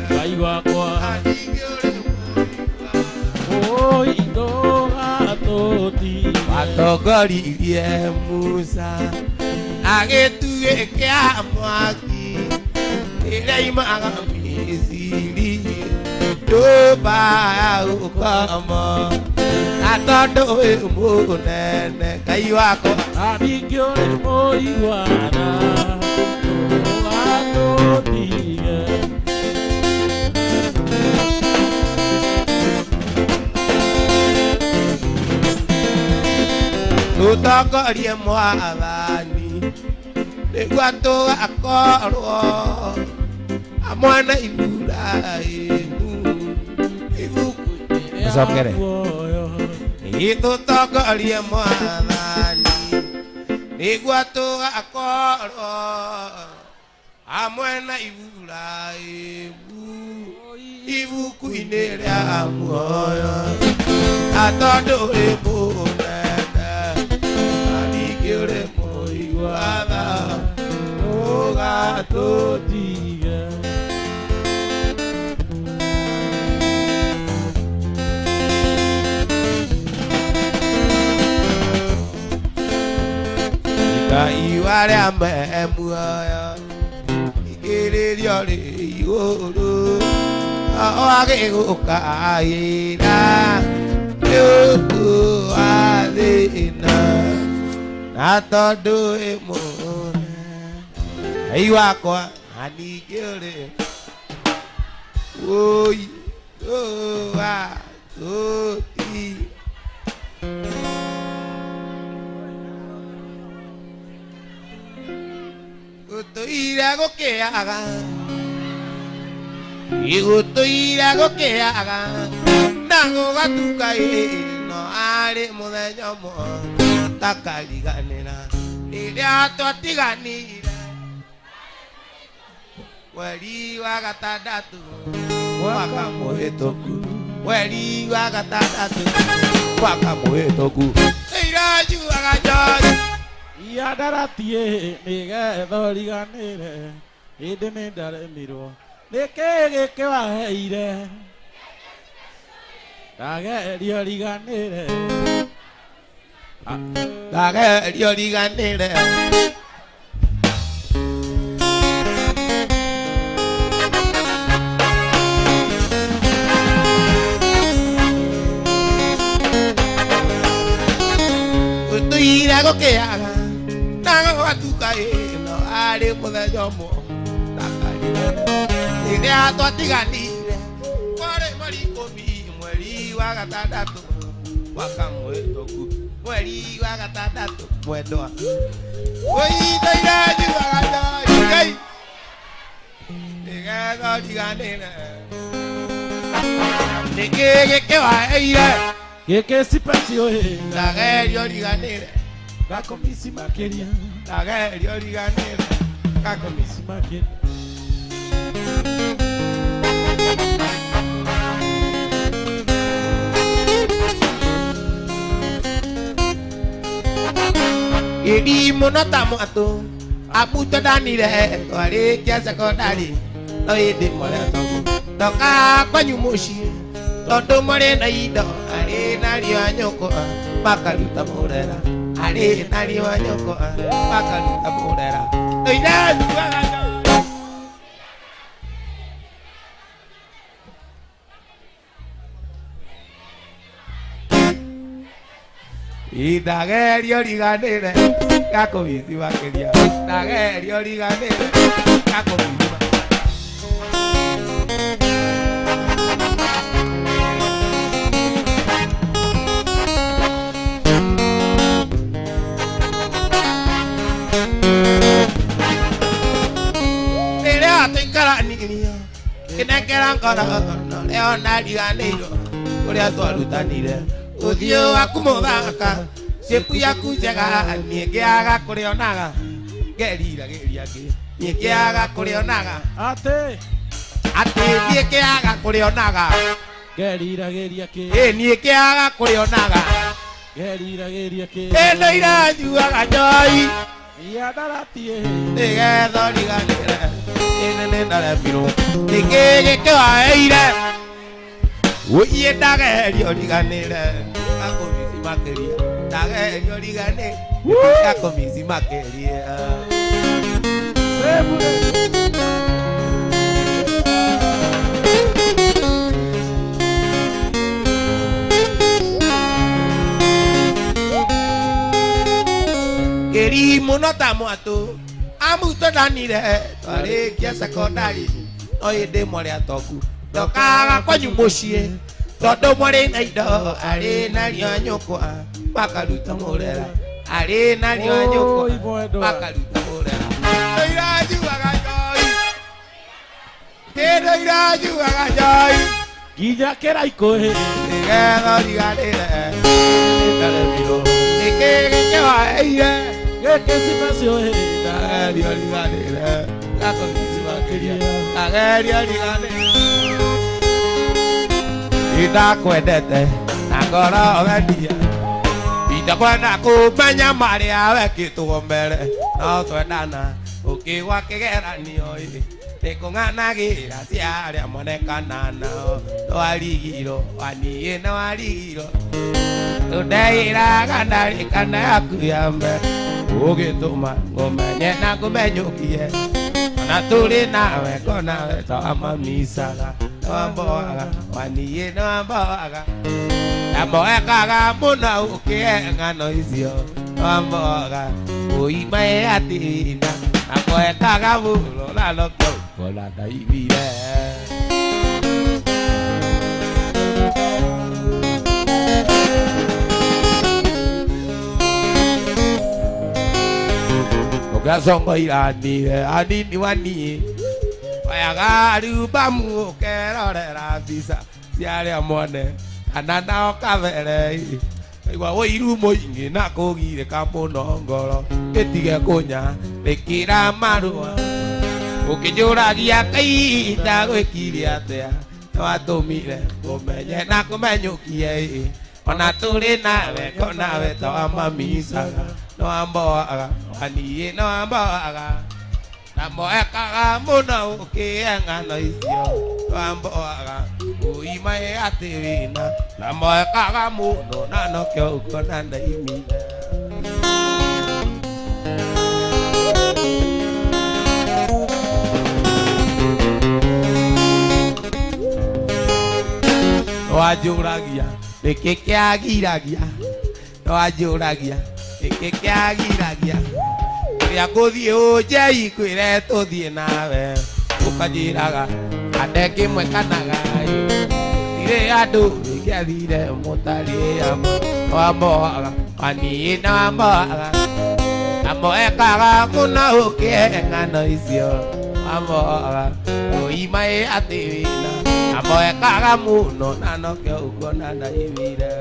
Ngai wakwa na ningĩ ũrĩ mũigua. Oi ndũgatũtige. Watongoririe Musa agĩtugĩ kĩa mwaki ĩrĩa imaga Misiri nyũmba ya ũkomo na tondũ wĩ mũnene Ngai wakwa Na ningĩ ũrĩ mũiguana ndũgatũtige. Tũtongorie mwathani nĩguo tũgakorwo hamwe na Iburahĩmu ibuku-inĩ rĩa Ũcokere. muoyo. Tũtongorie mwathani nĩguo tũgakorwo hamwe na Iburahĩmu ibuku-inĩ rĩa muoyo. Na tondũ ũrĩ mũnene na ningĩ ũrĩ mũigua tha, Ndũgatũtige. Ngai arĩa me muoyo igĩrĩrio rĩ igũrũ agĩgũkaĩra nĩ ũndũ wa thĩna na tondũ wĩ mũnene Ngai wakwa na ningĩ ũrĩ wũi ndũgatũtige. Gũtũire gũkĩaga gũtũire gũkĩaga na gũgatuka ĩno arĩ mũthenya ũmwe takariganĩra rĩrĩa twatiganire mweri wa gatandatũ mwaka mũhĩtũku mweri wa gatandatũ mwaka mũhĩtũku ĩranjuaga njohi Iandaratiĩ nĩgetha ũriganĩre ĩndĩ nĩ ndaremirwo nĩkĩ gĩkĩ waheire ndageria ũriganĩre ndageria ũriganĩre gũtũire gũkĩaga na gũgatuka ĩno arĩ mũthenya ũmwe ndakarire rĩrĩa twatiganire kwarĩ mweri ikũmi mweri wa gatandatũ mwaka mũhĩtũku mweri wa gatandatũ mwendwa ũindaire njugaga njohi Ngai nĩgetha ũriganĩre nĩkĩ gĩkĩ waheire gĩkĩ cipacio ĩ ndageria ũriganĩre ngakũmici makĩria ndageria ũriganĩre ngakũmici makĩria Ĩri mũno ta mwatũ amuto ndanire twarĩkia cekondarĩ no ĩndĩ mũretogu ndoka kwanyu mũciĩ tondũ mũrĩ na indo arĩ nario nyũkwa makaruta mũrera arĩ nario nyũkwa makaruta mũrera ndoire njugaga njohi. Ndageria ũriganĩre ngakũmici makĩria ndageria ũriganĩre ngakũmici makĩria. Rĩrĩa tũikaranirio kĩnengera ngoro na ũrĩa onariganĩirwo ũrĩa twarutanire ũthiũ waku mũthaka ciĩku yaku njega niĩ ngĩaga kũrĩonaga ngeriragĩria ngĩ niĩ ngĩaga kũrĩonaga atĩ atĩ niĩ ngĩaga kũrĩonaga ngeriragĩria kĩ ĩ niĩ ngĩaga kũrĩonaga ngeriragĩria kĩ ĩno iranyuaga njohi iandaratiĩ nĩgetha ũriganĩre ĩnĩ nĩ ndaremirwo nĩkĩ gĩkĩ waheire ũiĩ ndageria ũriganĩre ngakũmici makĩria ndageria ũriganĩre ngakũmici makĩria Semu Kĩri mũno ta mwatũ amuto ndanire twarĩkia cekondarĩ no ĩndĩ mwarĩ atongu ndokaga kwanyu mũciĩ tondũ mwarĩ na indo arĩ nario nyũkwa makaruta mũrera Arĩ nario Oi, nyũkwa mwendwa. makaruta ũrera irajuaga njoi kĩndũ irajuaga njoi Nginya kĩraikũ hĩ nĩgetha ũriganĩre ndaremirwo nĩkĩ gĩkĩwaeire gĩkĩ cibacio hĩ ndageria ũriganĩre gakũgicimakĩria ndageria ũriganĩre indakwendete na ngoro wendia indakwenda kũmenya marĩa wekĩtwo mbere no twendana ũkĩgwa kĩgeranio ĩ nĩkũng'anagĩra cia arĩa monekana nao nĩwarigirwo waniĩ nĩwarigirwo tũndeĩraga ndarĩ kana yaku ya mbere ũgĩtũma ngũmenye na ngũmenyũkie ona tũrĩ nawe konawe twamamicaga nĩwamboaga waniĩ nĩwamboaga ndamoekaga mũno ũkĩe ng'ano icio nĩwamboaga ũimae atĩna ndamoekaga mũno na nokĩo ngona ndaiguire. Ũgacongo iranire anini waniĩ oyaga rubamu ũkerorera mbica cia arĩa mone kana nao kabere igua ũiru mũingĩ na kũgirĩka mũno ngoro ĩtige kũnya rĩkĩra marũa ũkĩnjũragia kainda gwĩkire atĩa nĩwatũmire kũmenye na kũmenyũkie ĩ ona tũrĩ nawe konawe twamamicaga nĩwamboaga waniĩ nĩwamboaga ndamoekaga mũno ũkĩe ng'ano icio twamboaga ũimae atĩ wĩna ndamoekaga mũno na nokĩo ũkona ndaimire. Nĩwanjũragia nĩkĩ kĩagiragia nĩwanjũragia nĩkĩ kĩagiragia rĩrĩa ngũthiĩ ũnjei kwĩre tũthiĩ nawe ũkanjĩraga ande kĩmwe kana gai tirĩ andũ ingĩathire mũtarĩ amwe nĩwamboaga waniĩ nĩwamboaga ndamoekaga mũno ũkĩe ng'ano icio wamboaga ũimae atĩ wĩna ndamoekaga mũno na nokĩo ũkuona ndaimire.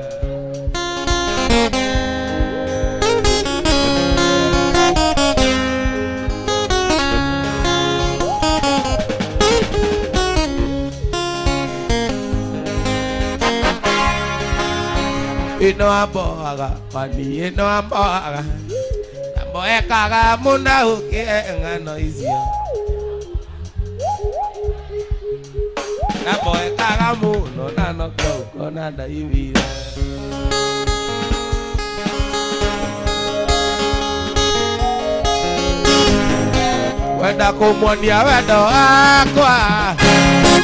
Ĩno amboaga wani ĩno amboaga ndamoekaga mũno ũkĩe ng'ano icio ndamoekaga mũno na nokĩo ũkona ndaimire. Kwenda kũmuonia wendo wakwa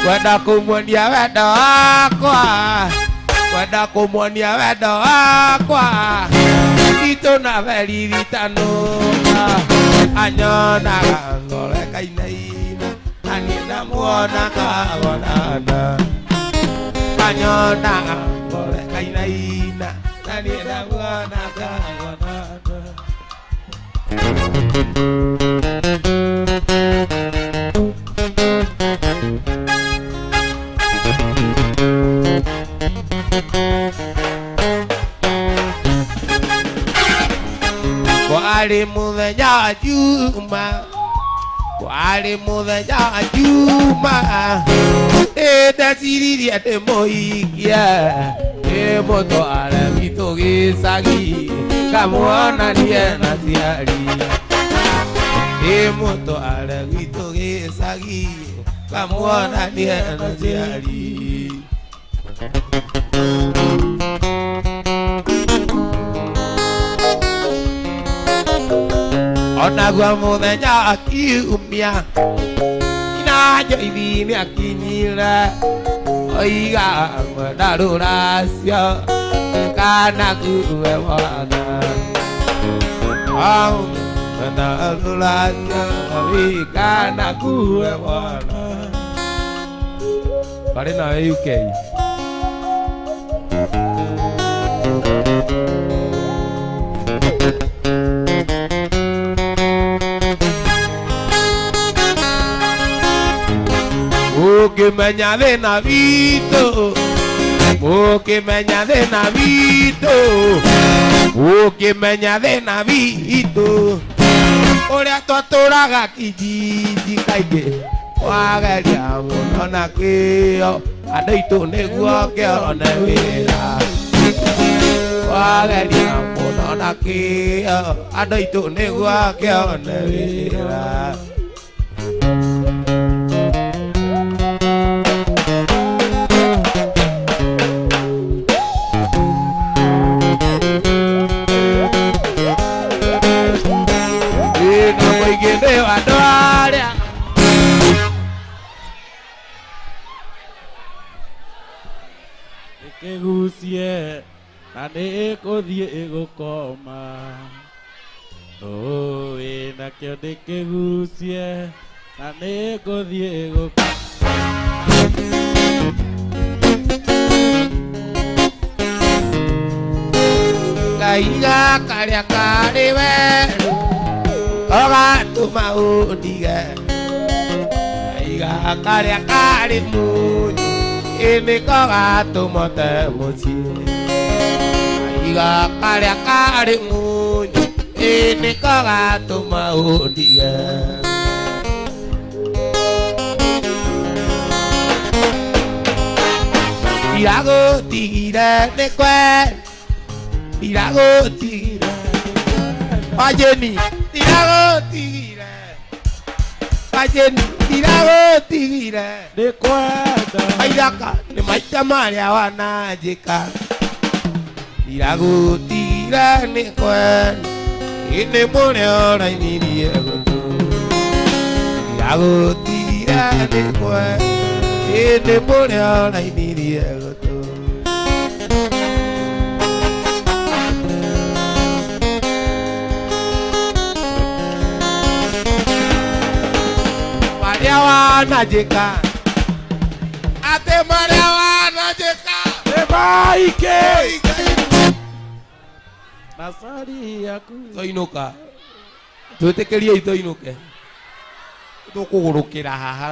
kwenda kũmuonia wendo wakwa kwenda kũmuonia wendo wakwa itũ na beriritanũka anyonaga ngoro ĩkainaina na niĩ ndamuonaga gonana anyonaga ngoro ĩkainaina na niĩ ndamuonaga gonana. Kwarĩ mũthenya wa Juma kwarĩ mũthenya wa Juma ndeciririe ndĩmũhikie ndĩmũtware gwitũ gĩcagi ngamuonanie na ciari ndĩmũtware gwitũ gĩcagi ngamuonanie na ciari. Onaguo mũthenya wa kiumia na njoithi nĩakinyire oiga mwenda rũracio kana kuue mwana mwenda rũracio kana kuue mwana. Barĩ nawe UK. Mũkĩmenya thĩna witũ, mũkĩmenya thĩna witũ, mũkĩmenya thĩna witũ, ũrĩa twatũraga kijiji kaingĩ, wageria mũno na kĩo, andũ aitũ nĩguo kĩone wĩra. Wageria mũno na kĩo, andũ aitũ nĩguo kĩone wĩra. Na mũingĩ nĩ andũ arĩa Ĩkĩgucie na nĩ ĩkũthiĩ ĩgũkoma. Ũĩ nakĩo ndĩkĩgucie na nĩ ĩkũthiĩ ĩgũkoma. Kaiga karĩa karĩ werũ ũgatũma ũndige, kaiga karĩa karĩ munyu ĩnĩko gatũma ũte mũciĩ, kaiga karĩa karĩ munyu ĩnĩko gatũma ũndige. Ndiragũtigire nĩ kwenda, ndiragũtigire Wajeni, ndiragũtigire Wajeni, ndiragũtigire Nĩ kwenda. Maithaka nĩ maita marĩa wananjĩka, ndiragũtigire nĩ kwenda, ĩnĩ mũrĩa ũrainirie gũtũ, ndiragũtigire nĩ kwenda, ĩnĩ mũrĩa ũrainirie gũtũ. Marĩa wananjĩka, atĩ marĩa wananjĩka Nĩ maingĩ. Macari yaku. Tũinũka, twĩtĩkĩriei tũinũke, tũkũgũrũkĩra haha.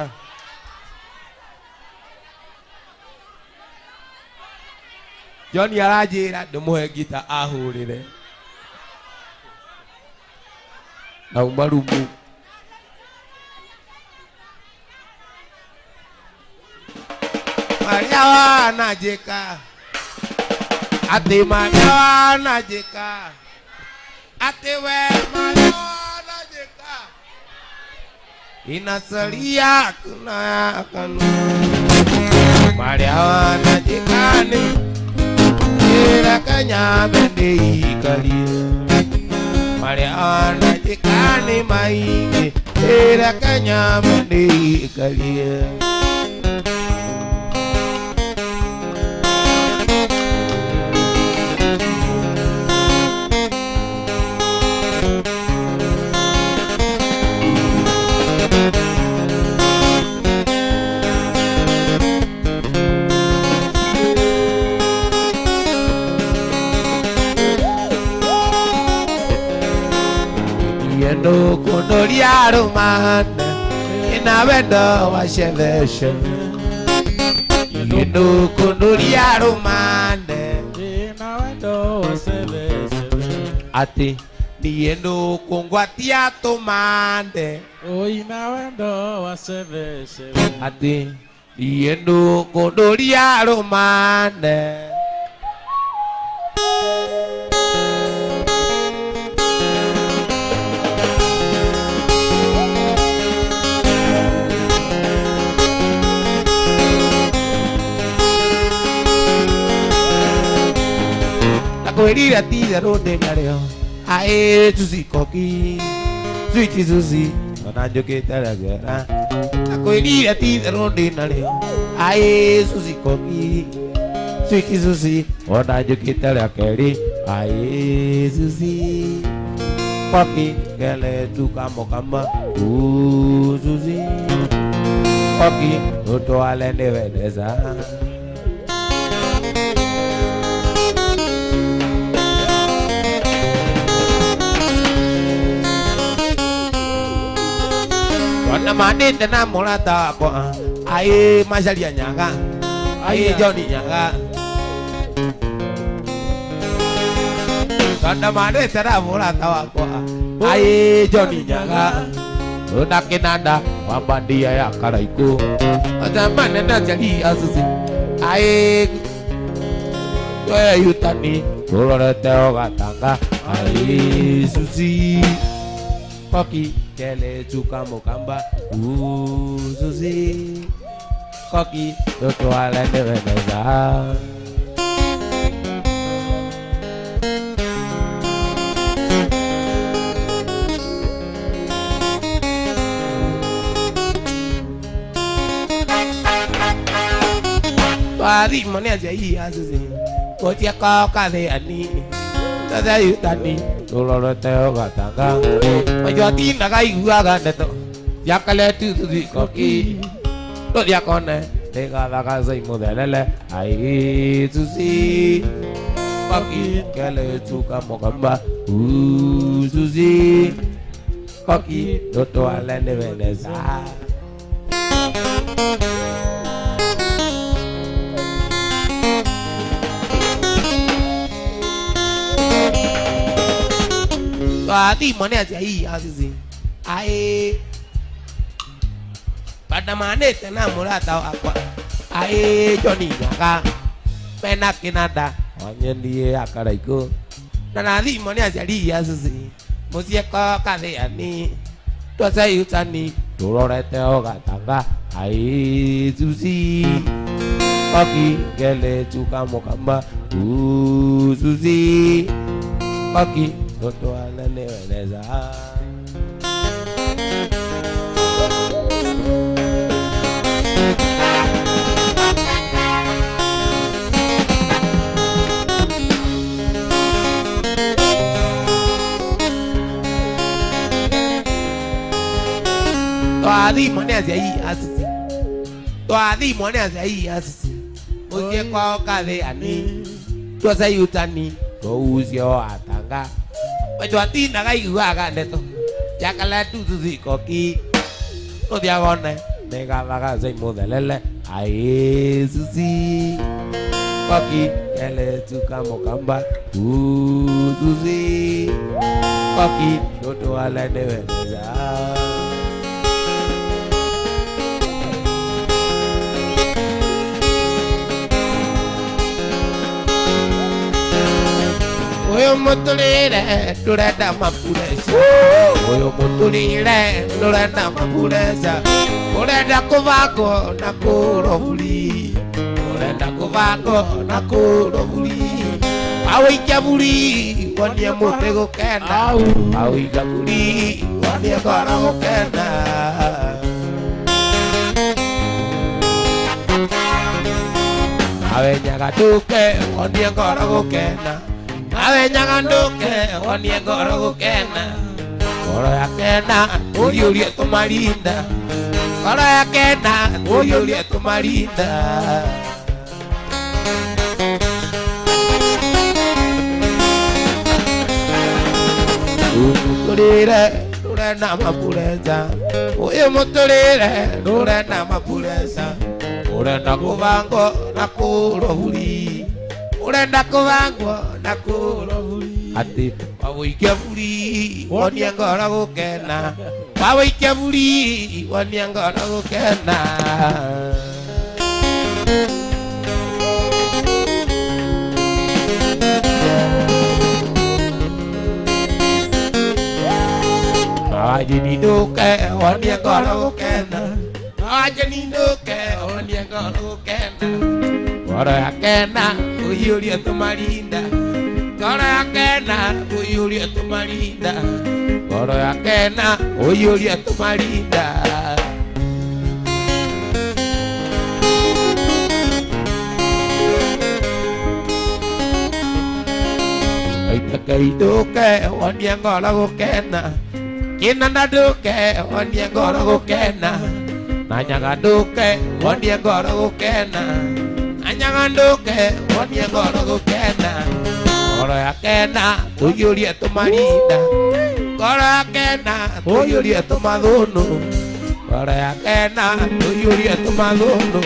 John aranjĩra ndĩmũhe ngita ahũrĩre na uma rumu. Marĩa wananjĩka, atĩ marĩa wananjĩka, atĩ we marĩa wananjĩka, inasalia kuna kanu marĩa wananjĩka nĩ ĩra kanyambe ndĩikarie, marĩa wananjĩka nĩ maingĩ, ĩra kanyambe ndĩikarie. Yendo kunoria rumana ina wendo wa sheveshe, yendo kunoria rumana Ĩna wendo wa sebesebe. ati niendo kungwatia tumande, Ĩna wendo wa sebesebe. ati niendo kunoria rumana. Nakwĩrire ti itherũ ndĩ narĩo aĩ tuci koki switi suci ona njũkĩte regera, nakwĩrire ti itherũ ndĩ narĩo aĩ suci koki switi suci ona njũkĩte rĩa kerĩ aĩ suci koki gele tukamokama suci koki ũtwale nĩwendeza. Ona manĩte na mũrata wakwa aĩ macaria nyaga aĩ John nyaga Tondũ manĩte na mũrata wakwa aĩ John nyaga na kĩnanda wa bandia ya Karaikũ Otamane na jali asusi aĩ Yutani rũrorete o gatanga aĩ Susi Koki kele chuka mukamba Susi Koki tutwale nĩ weneza Twathimwo nĩ aciari a Susi gũtiĩ kathĩ ani Tothe yutani rũrorete o gatanga Maitũ iguaga ndeto ciakale tu Susi koki Tũthiĩ ndĩgathaka cai mũthelele ai Susi Koki kele chuka mukamba Susi Koki tũtwale nĩ weneza Twathimwo nĩ aciari a Susi aĩ Bandamanĩte na mũrata wakwa aĩ John Nyaga mena kĩnanda wanyendie ya Karaikũ na nathimwo nĩ aciari a Susi mũciĩ ko kathĩani twacayutani tũrorete o gatanga aĩ Susi Koki kele chuka mukamba Susi Koki tũtwale nĩ weneza Twathimwo nĩ aciari a Susi twathimwo nĩ aciari a Susi mũciĩ kwao kathĩani twacayutani tũucio atanga maitũ atinaga iguaga ndeto ciakale tu Susi koki tũthiĩ nĩgathaga cai mũthelele aĩ Susi Koki kele chuka mukamba Susi Koki tũtwale nĩ weneza Ũyũ mũtũrĩre ndũrenda mapureca Ũyũ mũtũrĩre ndũrenda mapureca Ũrenda kũbangwo na kũroburi Ũrenda kũbangwo na kũroburi Awĩikia buri wonie mũtĩ gũkena Awĩikia buri wonie ngoro gũkena Awe nyaga nduke wonie ngoro gũkena Awe nyaga nduke wonie ngoro gũkena Ngoro yakena ũriũrie tũmarinda Ngoro yakena ũriũrie tũmarinda Mũtũrĩre ndũrenda mapureca Ũyũ mũtũrĩre ndũrenda mapureca Ũrenda kũbangwo na kũroburi Ũrenda kũbangwo na kũroburi Atĩ wawĩikia buri wonie ngoro gũkena Wawĩikia buri wonie ngoro gũkena Nawajeni nduke wonie ngoro gũkena Nawajeni nduke wonie ngoro gũkena Ngoro yakena ũiyũrie tũmarinda Ngoro yakena ũiyũrie tũmarinda Ngoro yakena ũiyũrie tũmarinda Aitake nduke wonie ngoro gũkena Kĩnanda nduke wonie ngoro gũkena Na nyaga nduke wonie ngoro gũkena Na nyaga nduke wonie ngoro gũkena Ngoro yakena tũiyũrie tũmarinda Ngoro yakena tũiyũrie tũmathũnũ Ngoro yakena tũiyũrie tũmathũndũ.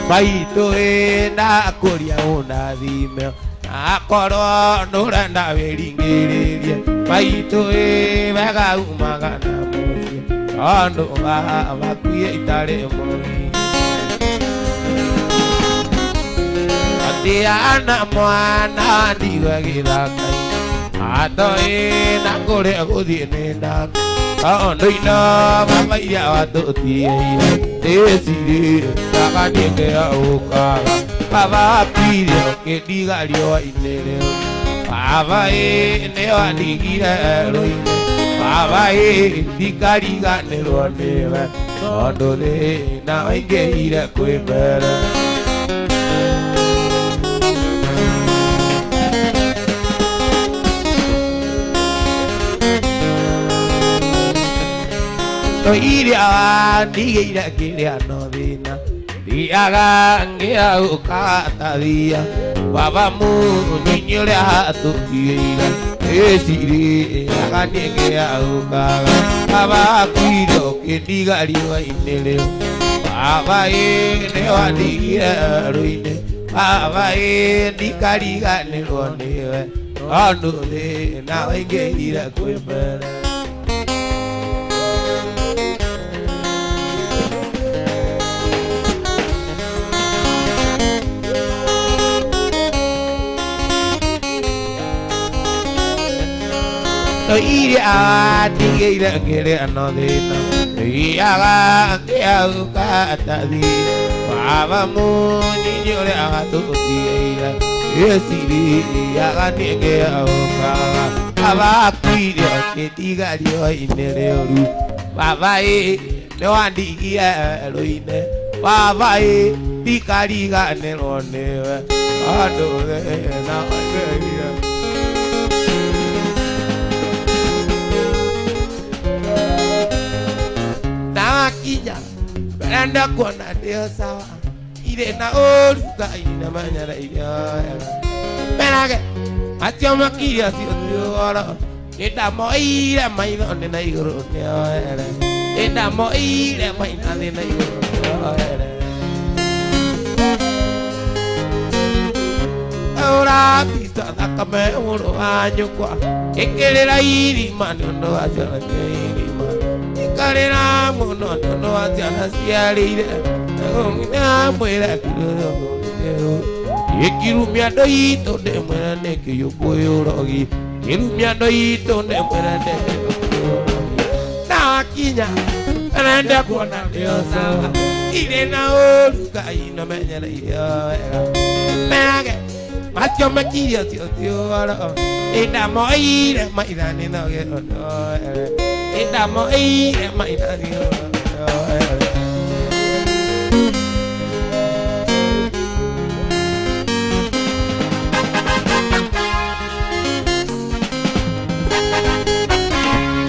Maitũ ĩ ndakũria ũndathime akorwo ndũrenda wĩringĩrĩrie. Maitũ ĩ wega umaga na mũciĩ tondũ bakuie itarĩ mũi. Atiana mwana ndigwe gĩthaka-inĩ atoĩ na kũrĩa gũthiĩ nĩ ndaka tondũ indo baba iria watũtigĩire ndĩcirĩe ndaganiĩkĩra ũkaga. Baba akuire ũkĩndiga riũa-inĩ rĩu. Baba ĩ nĩwandigire rũinĩ. Baba ĩ ndikariganĩrwo nĩwe tondũ thĩna waingĩhire kwĩ mbere. Iria wandigĩire ngĩrĩa no thĩna thiaga ngĩaũkatathia. Baba mũnyinyi ũrĩa atũtigĩire ĩcirĩaga niĩ ngĩaũkaga. Baba akuire ũkĩndiga riũa-inĩ rĩu. Baba ĩ nĩwandigire rũinĩ. Baba ĩ ndikariganĩrwo nĩwe tondũ thĩna waingĩhire kwĩ mbere. Iria wandigĩire ngĩrĩa no thĩna thiaga ngĩaũkatathia. Baba mũnyinyi ũrĩa watũtigĩire ĩcirĩaga niĩ ngĩaũkaga. Baba akuire ũkĩndiga riũa-inĩ rĩũru. Baba ĩ nĩwandigire rũinĩ. Baba ĩ ndikariganĩrwo nĩwe tondũ thĩna waingĩhire. Nakinya mbere kuona ndĩo sawa irĩ na ũru Ngai nĩmenyere irio wega. Merage acio makirie acio ti ũhoro nĩndamoire maitho nĩ na igũrũ nĩoere. Nĩndamoire maitho nĩ na igũrũ nĩoere. Ũrabita thakame mũrũ wa nyũkwa ĩkĩrĩra irima nĩ ũndũ wa ciana cia irima. Ikarĩra mũno nĩ ũndũ wa ciana ciarĩire mwĩre ĩkirumia andũ itũ ndĩmwĩre nĩ kĩyũkũyũrogi. Kĩrumia andũ itũ ndĩmwĩre nĩ kĩyũkũyũrogi. Nakinya arenda kuona ndĩo sawa irĩ na ũru Ngai namenyere irio wega. Merage macio makirie ũcio ti ũhoro nĩndamoire maitha nĩ thoge ũndũ wega. Nĩndamoire maitha nĩ ũndũ wega.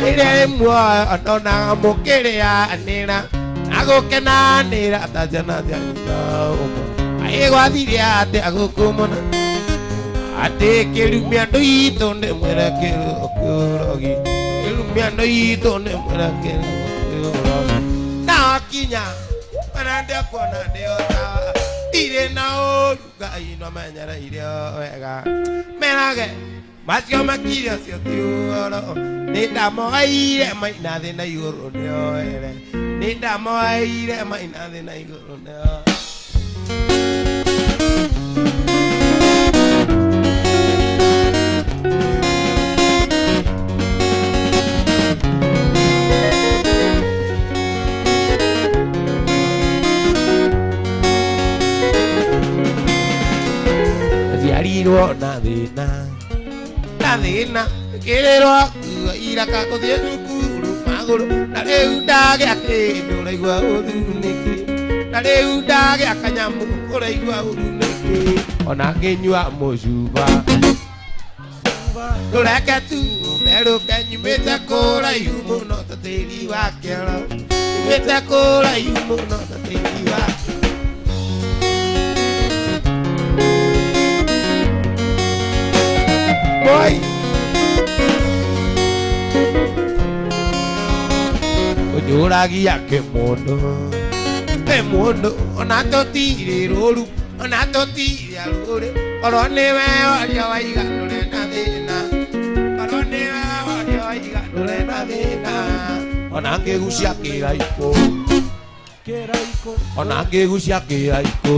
Rĩrĩa muoyo ndonaga mũkĩrĩanĩra na gũkenanĩra ta ciana cia nyina ũmwe. Kaĩ gwathire atĩa gũkũ mũno atĩ kĩrumia andũ itũ ndĩmwĩre kĩũrogi. Kĩrumia andũ itũ ndĩmwĩre kĩũrogi. Nakinya marenda kuona ndĩo sawa irĩ na ũru Ngai no menyere irio wega. Merage macio makirie ũcio ti ũhoro nĩndamoire maina thĩ na igũrũ nĩoere. Nĩndamoire maina thĩ na igũrũ nĩoere. Njiarirwo na thĩna na thĩna ngĩrĩrwo nguo Iraka gũthiĩ cukuru magũrũ na rĩu ndagĩa kĩndũ ũraigua ũru nĩkĩ na rĩu ndagĩa kanyamũ ũraigua ũru nĩkĩ ona ngĩnyua mũcuba rũreke tu merũke nyumĩte kũraihu mũno ta tĩri wa kĩoro nyumĩte kũraihu mũno ta tĩri wa Boy. Ũnjũragia kĩmũndũ kĩmũndũ ona tũtirĩ rũru ona tũtirĩ arũrĩ korwo nĩwe waria waiga ndũrĩ na thĩna korwo nĩwe waria waiga ndũrĩ na thĩna ona ngĩgucia kĩraikũ Kĩraikũ ona ngĩgucia kĩraikũ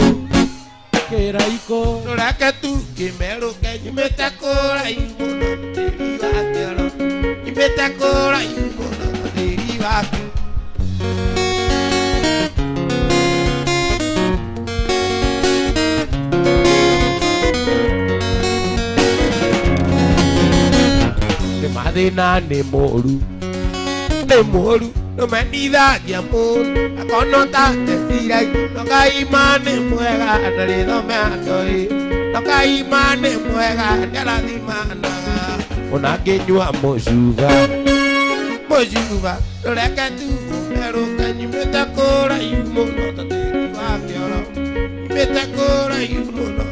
kĩraikũ rũreke tu kĩmerũke nyumĩte kũraihu mũno tĩri wa kĩoro nyumĩte kũraihu mũno tĩri wa kĩoro. Nĩ mathĩna nĩ mũru nĩ mũru nũmenithagia mũndũ akono ta teciragia nokaima nĩ mwega na rĩthome andũĩ nokaima nĩ mwega nĩarathimanaga ona ngĩnyua mũcuba mũcuba rũreke tu ũmerũke nyumĩte kũraihu mũno ta tĩri wa kĩoro nyumĩte kũraihu mũno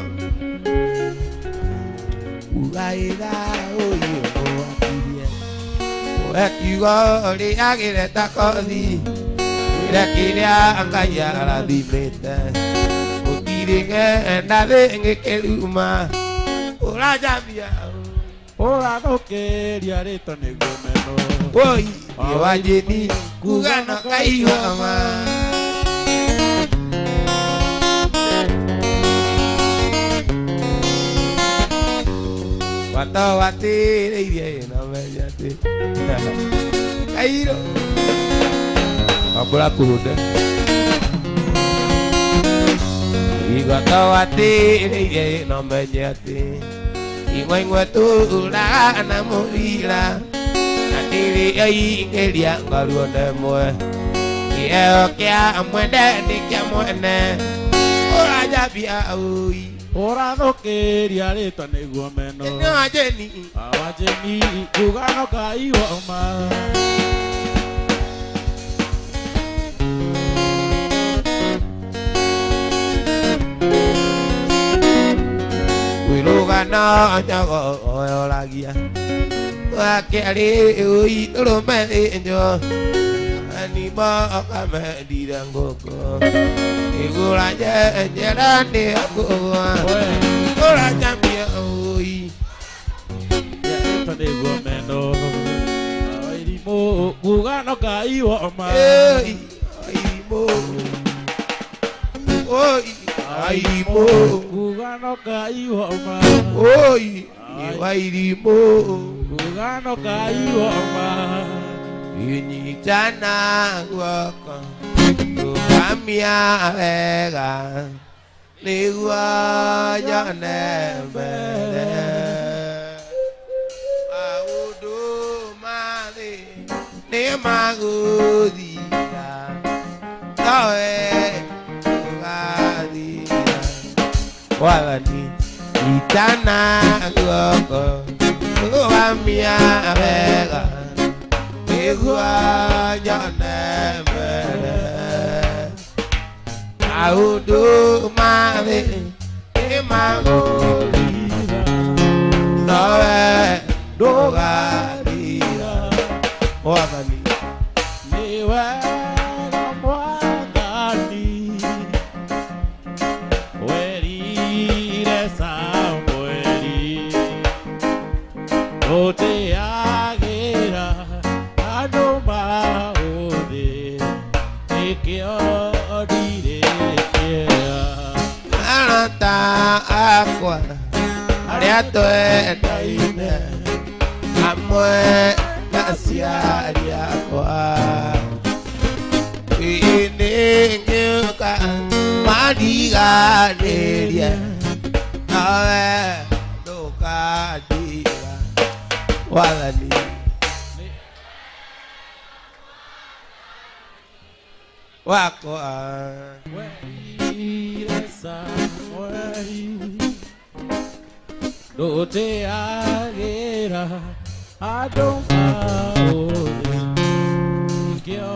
ugaĩra ũyũ mũwakirie ekiugo rĩagĩre ta kothi kĩrĩa kĩrĩa Ngai arathimĩte gũtirĩ ng'enda thĩ ngĩkĩruma ũranjambia Ũrathũkĩria rĩtwa nĩguo meno woi wanjĩni kuga na kaigua ma. Wata watĩrĩirie na menya atĩ kairũ wambũra kũhũnde igota watĩrĩirie na menye atĩ imwe imwe tũraga na mũbira na ndĩrĩ aingĩria ngaruo nemwe kĩheo kĩa mwene nĩ kĩa mwene ũranjambia ũi Ũrathũkĩria rĩtwa nĩguo meno ĩno njeni Awajeni kuga no kaigua kwĩrũgana nyago oyoragia wakerĩ ũi ndũrũme thĩnjwo animo akamendire ngũkũ igũra njenjera nĩ akũgwa ũranjambia ũi rĩtwa nĩguo meno Irimũ kuga no kaigua Ĩi, irimũ oi irimũ kuga no kaigua oi wa irimũ kuga no kaigua inyitana guoko rũgamia wega nĩguo nyone mbere maũndũ ma thĩ nĩ magũthira nowe ũgathira wathani nyitana guoko rũgamia wega nĩguo nyone mbere maũndũ ma thĩ nĩ magũthira nowe ndũgathira wathani Nĩ wega Mwathani werire Samueli ndũtĩagĩra andũ maũthĩ nĩkĩo ndirĩ kĩeha. Arata akwa arĩa twendaine hamwe na aciari akwa ĩnĩ ngĩũka mandiganĩrie nawe ndũkandiga wathani Nĩ Wakwa. Werire Samueli ndũteagĩra andũ maũthĩ kĩo.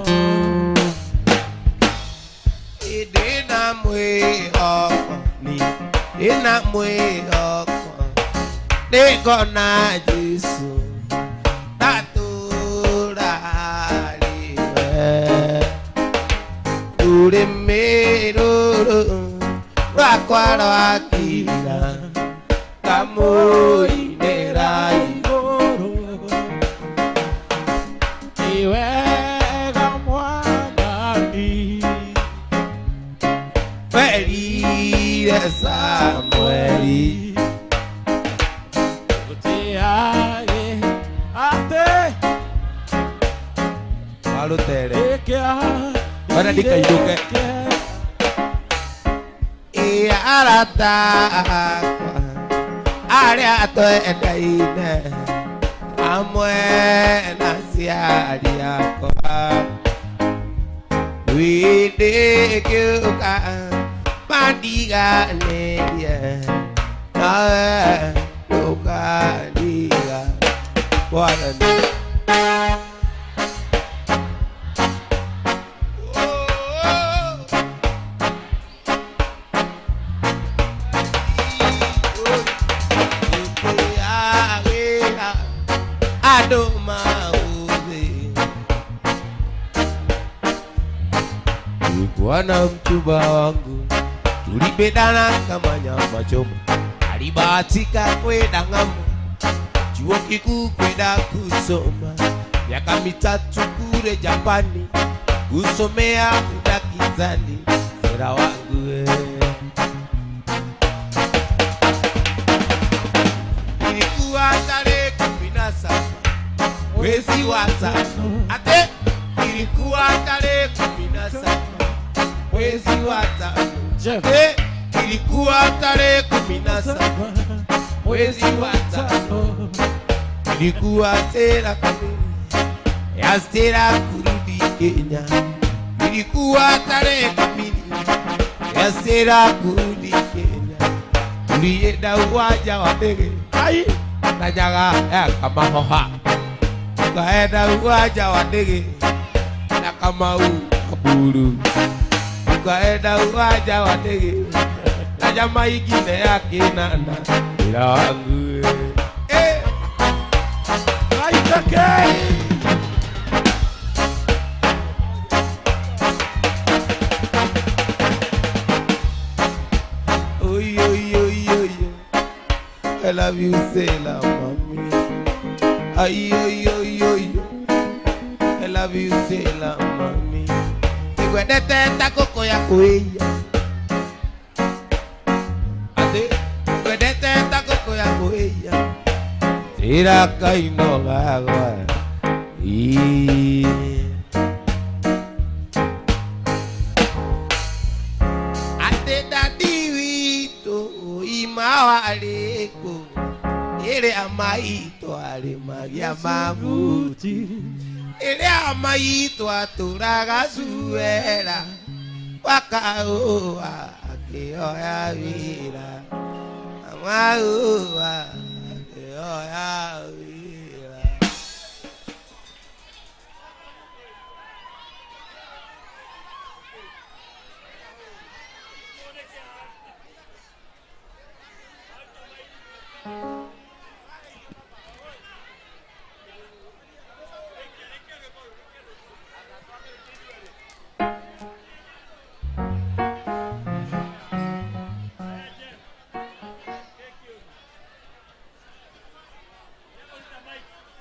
Ndĩna mwĩhoko ni ndĩna mwĩhoko nĩngona Jesũ ndatũra harĩwe rũrĩmĩ rũrũ rwakwa rwakira ngamũinĩra Igũrũ nĩ wega Mwathani. Werire Samueli Gũtiagĩ atĩ warũtere ĩkĩa Bwana ndikainũke. Ĩ arata akwa arĩa twendaine hamwe na aciari akwa wĩndĩkĩũka mandiganĩrie nawe ndũkandiga Mwathani. Andũ maũthĩ Nilikuwa na mchumba wangu tulipendana kama nyama choma, alibahatika kwenda ng'ambo, chuo kikuu kwenda kusoma, miaka mitatu kule Japani kusomea udaktari. Sera wangu we. Ilikuwa tarehe 17 mwezi wa tano, ate ilikuwa tarehe 17 mwezi wa tano. Jeff. Ilikuwa tarehe 17 mwezi wa tano, ilikuwa tena kamili ya Stella kurudi Kenya. Ilikuwa tarehe kamili ya Stella kurudi Kenya. Tulienda uwanja wa ndege Ai na nyaga ya Kamahoha, tukaenda uwanja wa ndege na Kamau Kaburu, tukaenda uwanja wa ndege na jamaa ingine ya Kinana ila wangu eh. Aitake. Oi, oi, oi, oi. I love you, Sailor Mommy. Ay, oi, oi, oi. I love you, Sailor Mommy. Nĩngwendete ta ngũkũ ya kwĩia. Atĩ, ngwendete ta ngũkũ ya kwĩia. Tĩra kaino gakwa. Ii. Atĩ dadi witũ ima warĩkũ ĩrĩa maitũ arĩmagia mabuti ĩrĩa maitũ atũraga cuera wakaũa akĩoya wĩra maũa akĩoya wĩra.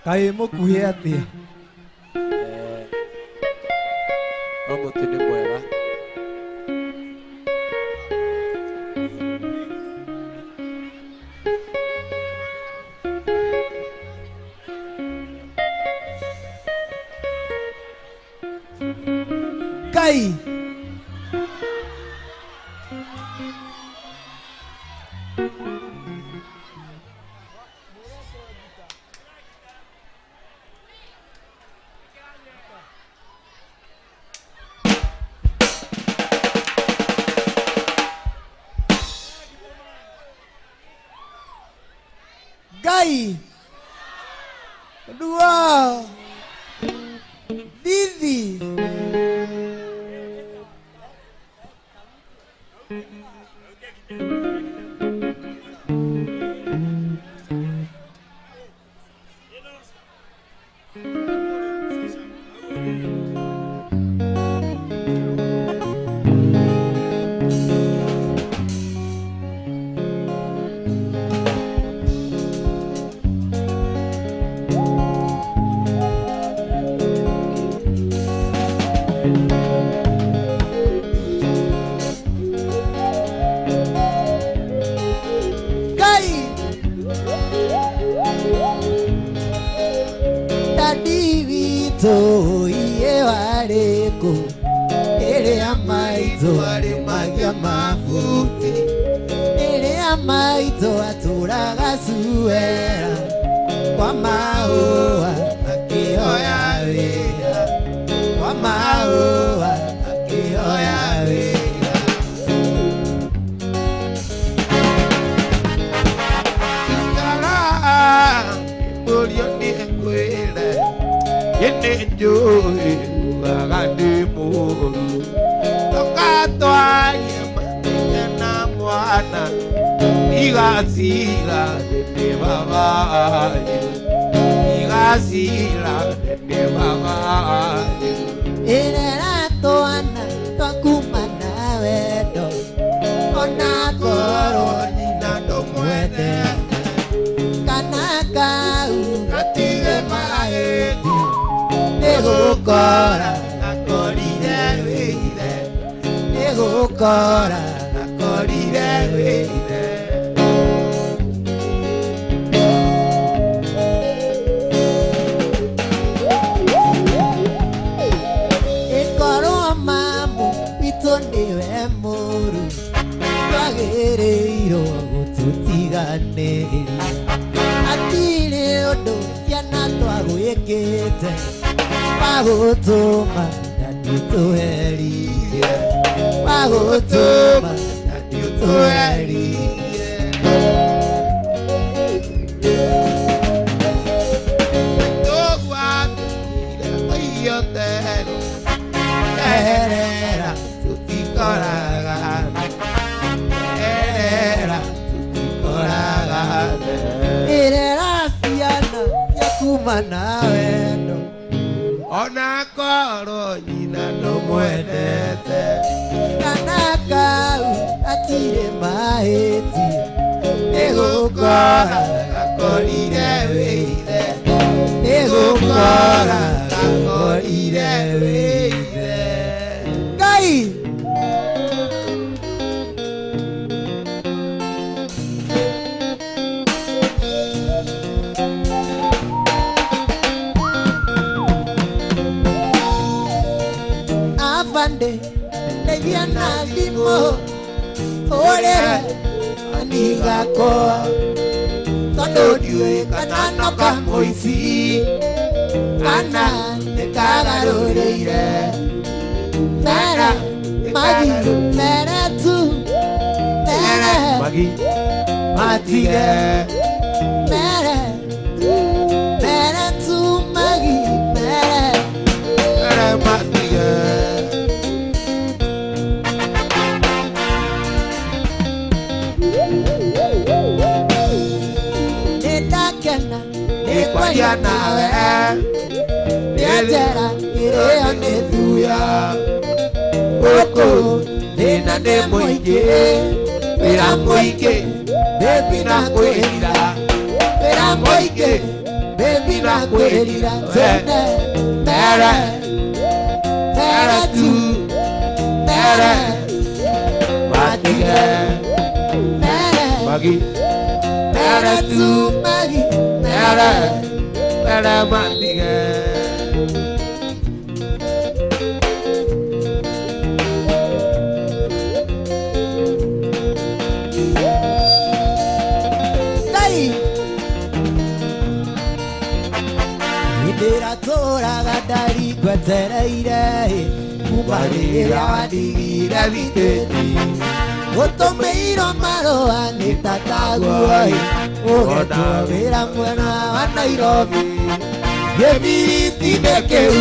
Kaĩ mũkuhĩ atĩa? No mũtĩ nĩ mwega. Kai. Thithi. Ngai. Dadi witũ iye warĩ kũ ĩrĩa maitũ arĩ magia mabuti ĩrĩa maitũ atũraga cuera kwa mahũa akĩoya wĩra kwa mahũa akĩoya wĩra. Ikara mũriũ nĩngwĩre ĩnĩ njũĩ ugaga ndĩ mũũru ndũgatwarie matige na mwana igacira ndĩ babanyu igacira ndĩ babanyu. Ĩrera twana twakuma na wendo ona korwo nyina ndũmwendete kana kau gatige mahĩtia nĩgũkora akorire wĩire nĩgũkora akorire wĩire. Ĩkorwo mamu witũ nĩwe mũru twagĩrĩirwo gũtũtiganĩria hatirĩ ũndũ ciana twagwĩkĩte wa gũtũma dadi ũtũherithie wa gũtũma dadi ũtũherithie. Erera tutikoragana erera tutikoragana. Ĩrera ciana ciakuma na wendo Ona korwo nyina ndũmwendete kana kau hatirĩ mahĩtia nĩgũkora akorire wĩire nĩgũkora akorire wĩire. Ngai. Afande ndeithia na thimũ hũrĩre anigakwa tondũ ndiũĩ kana no kamũici kana nĩkagarũrĩire mere magi mere tu mere magi matige mere mere tu magi mere mere matige. Nĩndakena Nĩkwaria nawe nĩanjera kĩrĩo nĩ thuya gũkũ thĩna nĩ mũingĩ wĩra mũingĩ baby na kwĩrira wĩra mũingĩ baby na kwĩrira tene mere mere tu mere matige mere magi mere tu magi mere mere mere matige. Ngai hĩndĩ ĩrĩa tũraga ndari ngwetereire kuma rĩrĩa wandigire thitĩti gũtũmĩirwo marũa nĩ tataguo ũgetwo wĩra mwena wa Nairobi. Gĩbiriti nĩ kĩu.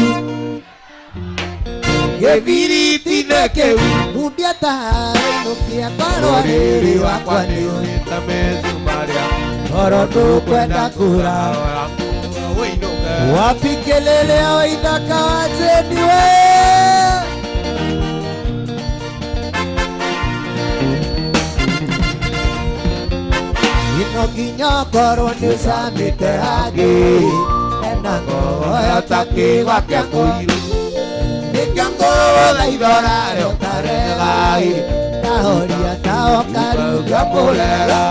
Gĩbiriti nĩ kĩu. Mundia tainũkia korwo rĩrĩ wakwa nĩ ũgĩte mĩcumarĩa. Toro ndũkwenda kura. Wĩinũke. Wapi kelele ya waithaka wacheni we. Ino nginya korwo nĩ ũcamĩte hangĩ ena ngoyo ta kĩgwa kĩa kũirũ. Nĩkĩo ngũgũthaitha ũrare ũtaregai ndahoria tawa karuga mũrera.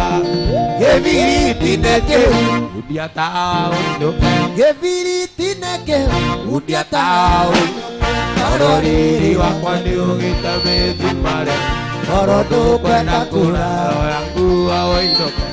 Gĩbiriti nĩ kĩu. Mundia taũinũke. Gĩbiriti nĩ kĩu. Mundia taũinũke. Tondũ riri wakwa nĩ ũgĩte mĩcumarĩa. Toro ndũkwenda kura. Oya nguo wĩinũke.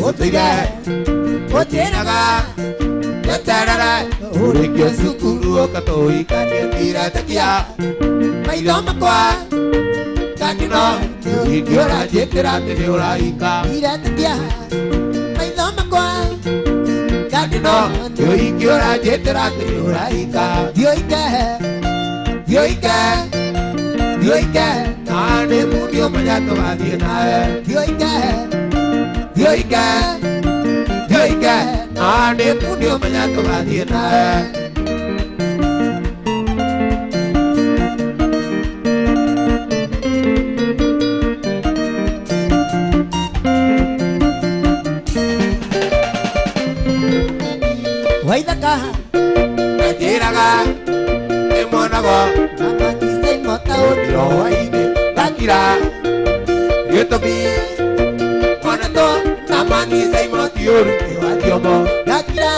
Ũtũire ũtĩraga weterere ũrĩkie cukuru ũka tũhikanie ndiretĩkia maitho makwa kakino ũhiki ũranjĩtĩra atĩ nĩ ũrahika. Ndiretĩkia maitho makwa Kakino ũhiki ũranjĩtĩra atĩ nĩ ũrahika. Thioike Thioike thioike na nĩ bundi ũmenya tũgathiĩ nawe. Thioike Thioike thioike na nĩ bundi ũmenya tũgathiĩ nawe. Waithaka Njĩraga nĩmuonagwo na matisemo taũni roho-inĩ ndakira gĩtũmi monetwo na manisa imoti ũru nĩ wathiomo. Ndakira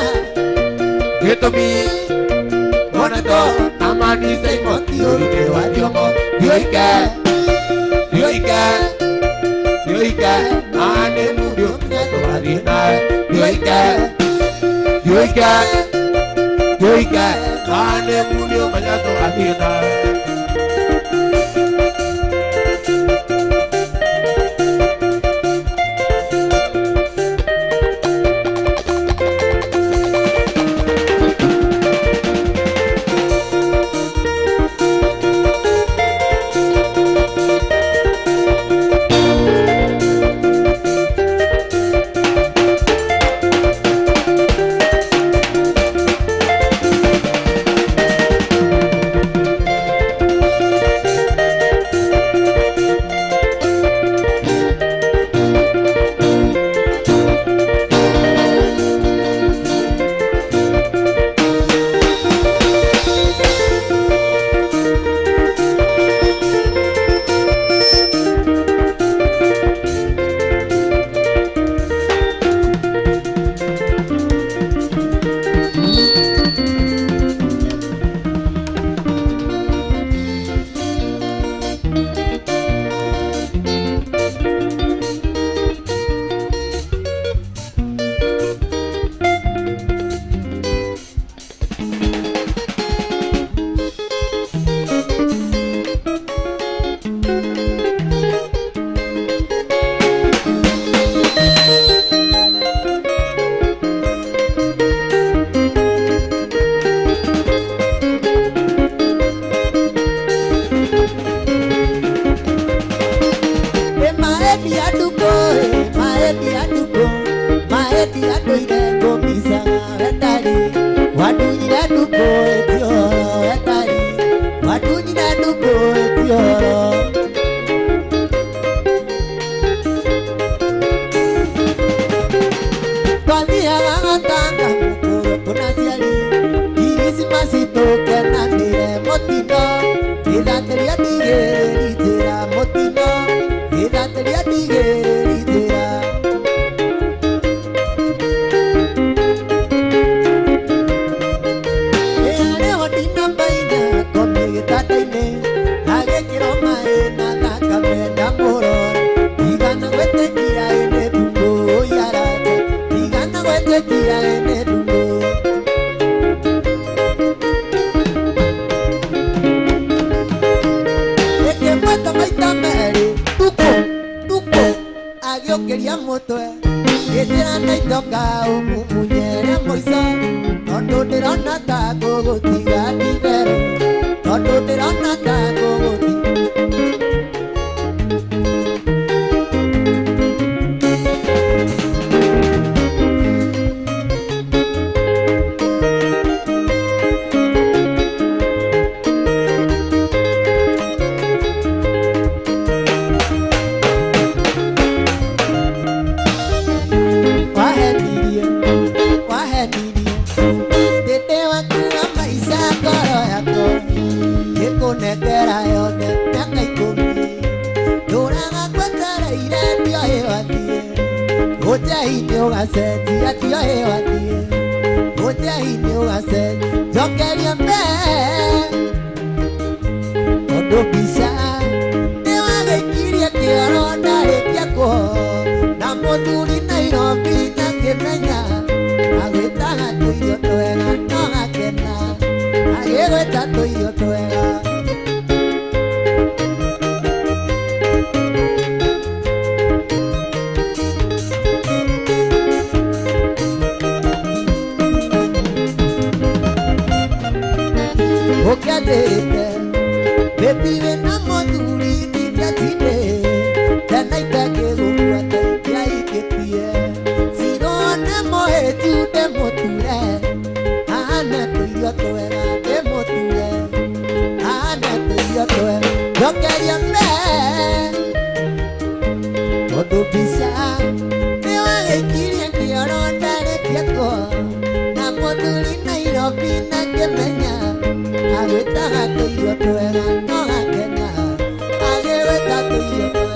Gĩtũmi monetwo na manisa imoti ũru nĩ wathiomo. Thioike thioike thioike na nĩ mũndũ ũmenya tũgathiĩ nawe. Thioike thioike thioike na nĩ mũndũ ũmenya tũgathiĩ nawe. Mutino, githatĩria ndigĩrĩ njĩra. Ngĩgeria mũtwe ngĩnjĩra na itoka ũmumunyere mũico tondũ ndĩrona ta ngũgũtiga titherũ tondũ ndĩrona ta ngũgũtiga. Wahenirie, wahenirie ndĩndĩ waku wa maica ngoro yakwa ngĩkũnengera yothe mĩaka 10 ndũraga ngwetereire ndioĩ wathiĩ ũnjei-inĩ ũgacenjia ndioĩ wathiĩ ũnjei-inĩ ũgacenjia njokeria mbee tondũ mbica nĩwagĩikirie kĩoro ndarĩkia kũho na mũthuri Nairobi na ngĩmenya agwĩtaga tũirio twega no gakena agĩgwĩta tũirio twega. Ũkĩanjĩrĩte baby wĩna mũthuri ndingĩatinde tena itakĩgũbuata ingĩaikĩtie cirwo nĩ mũhĩtu ndĩmũture ahane tũirio twega ndĩmũture ahane tũirio twega njokeria mbee tondũ mbica nĩwagĩikirie kĩoro ndarĩkia kũho na mũthuri Nairobi na ngĩmenya agwĩtaga tũirio twega no gakena agĩgwĩta tũirio twega.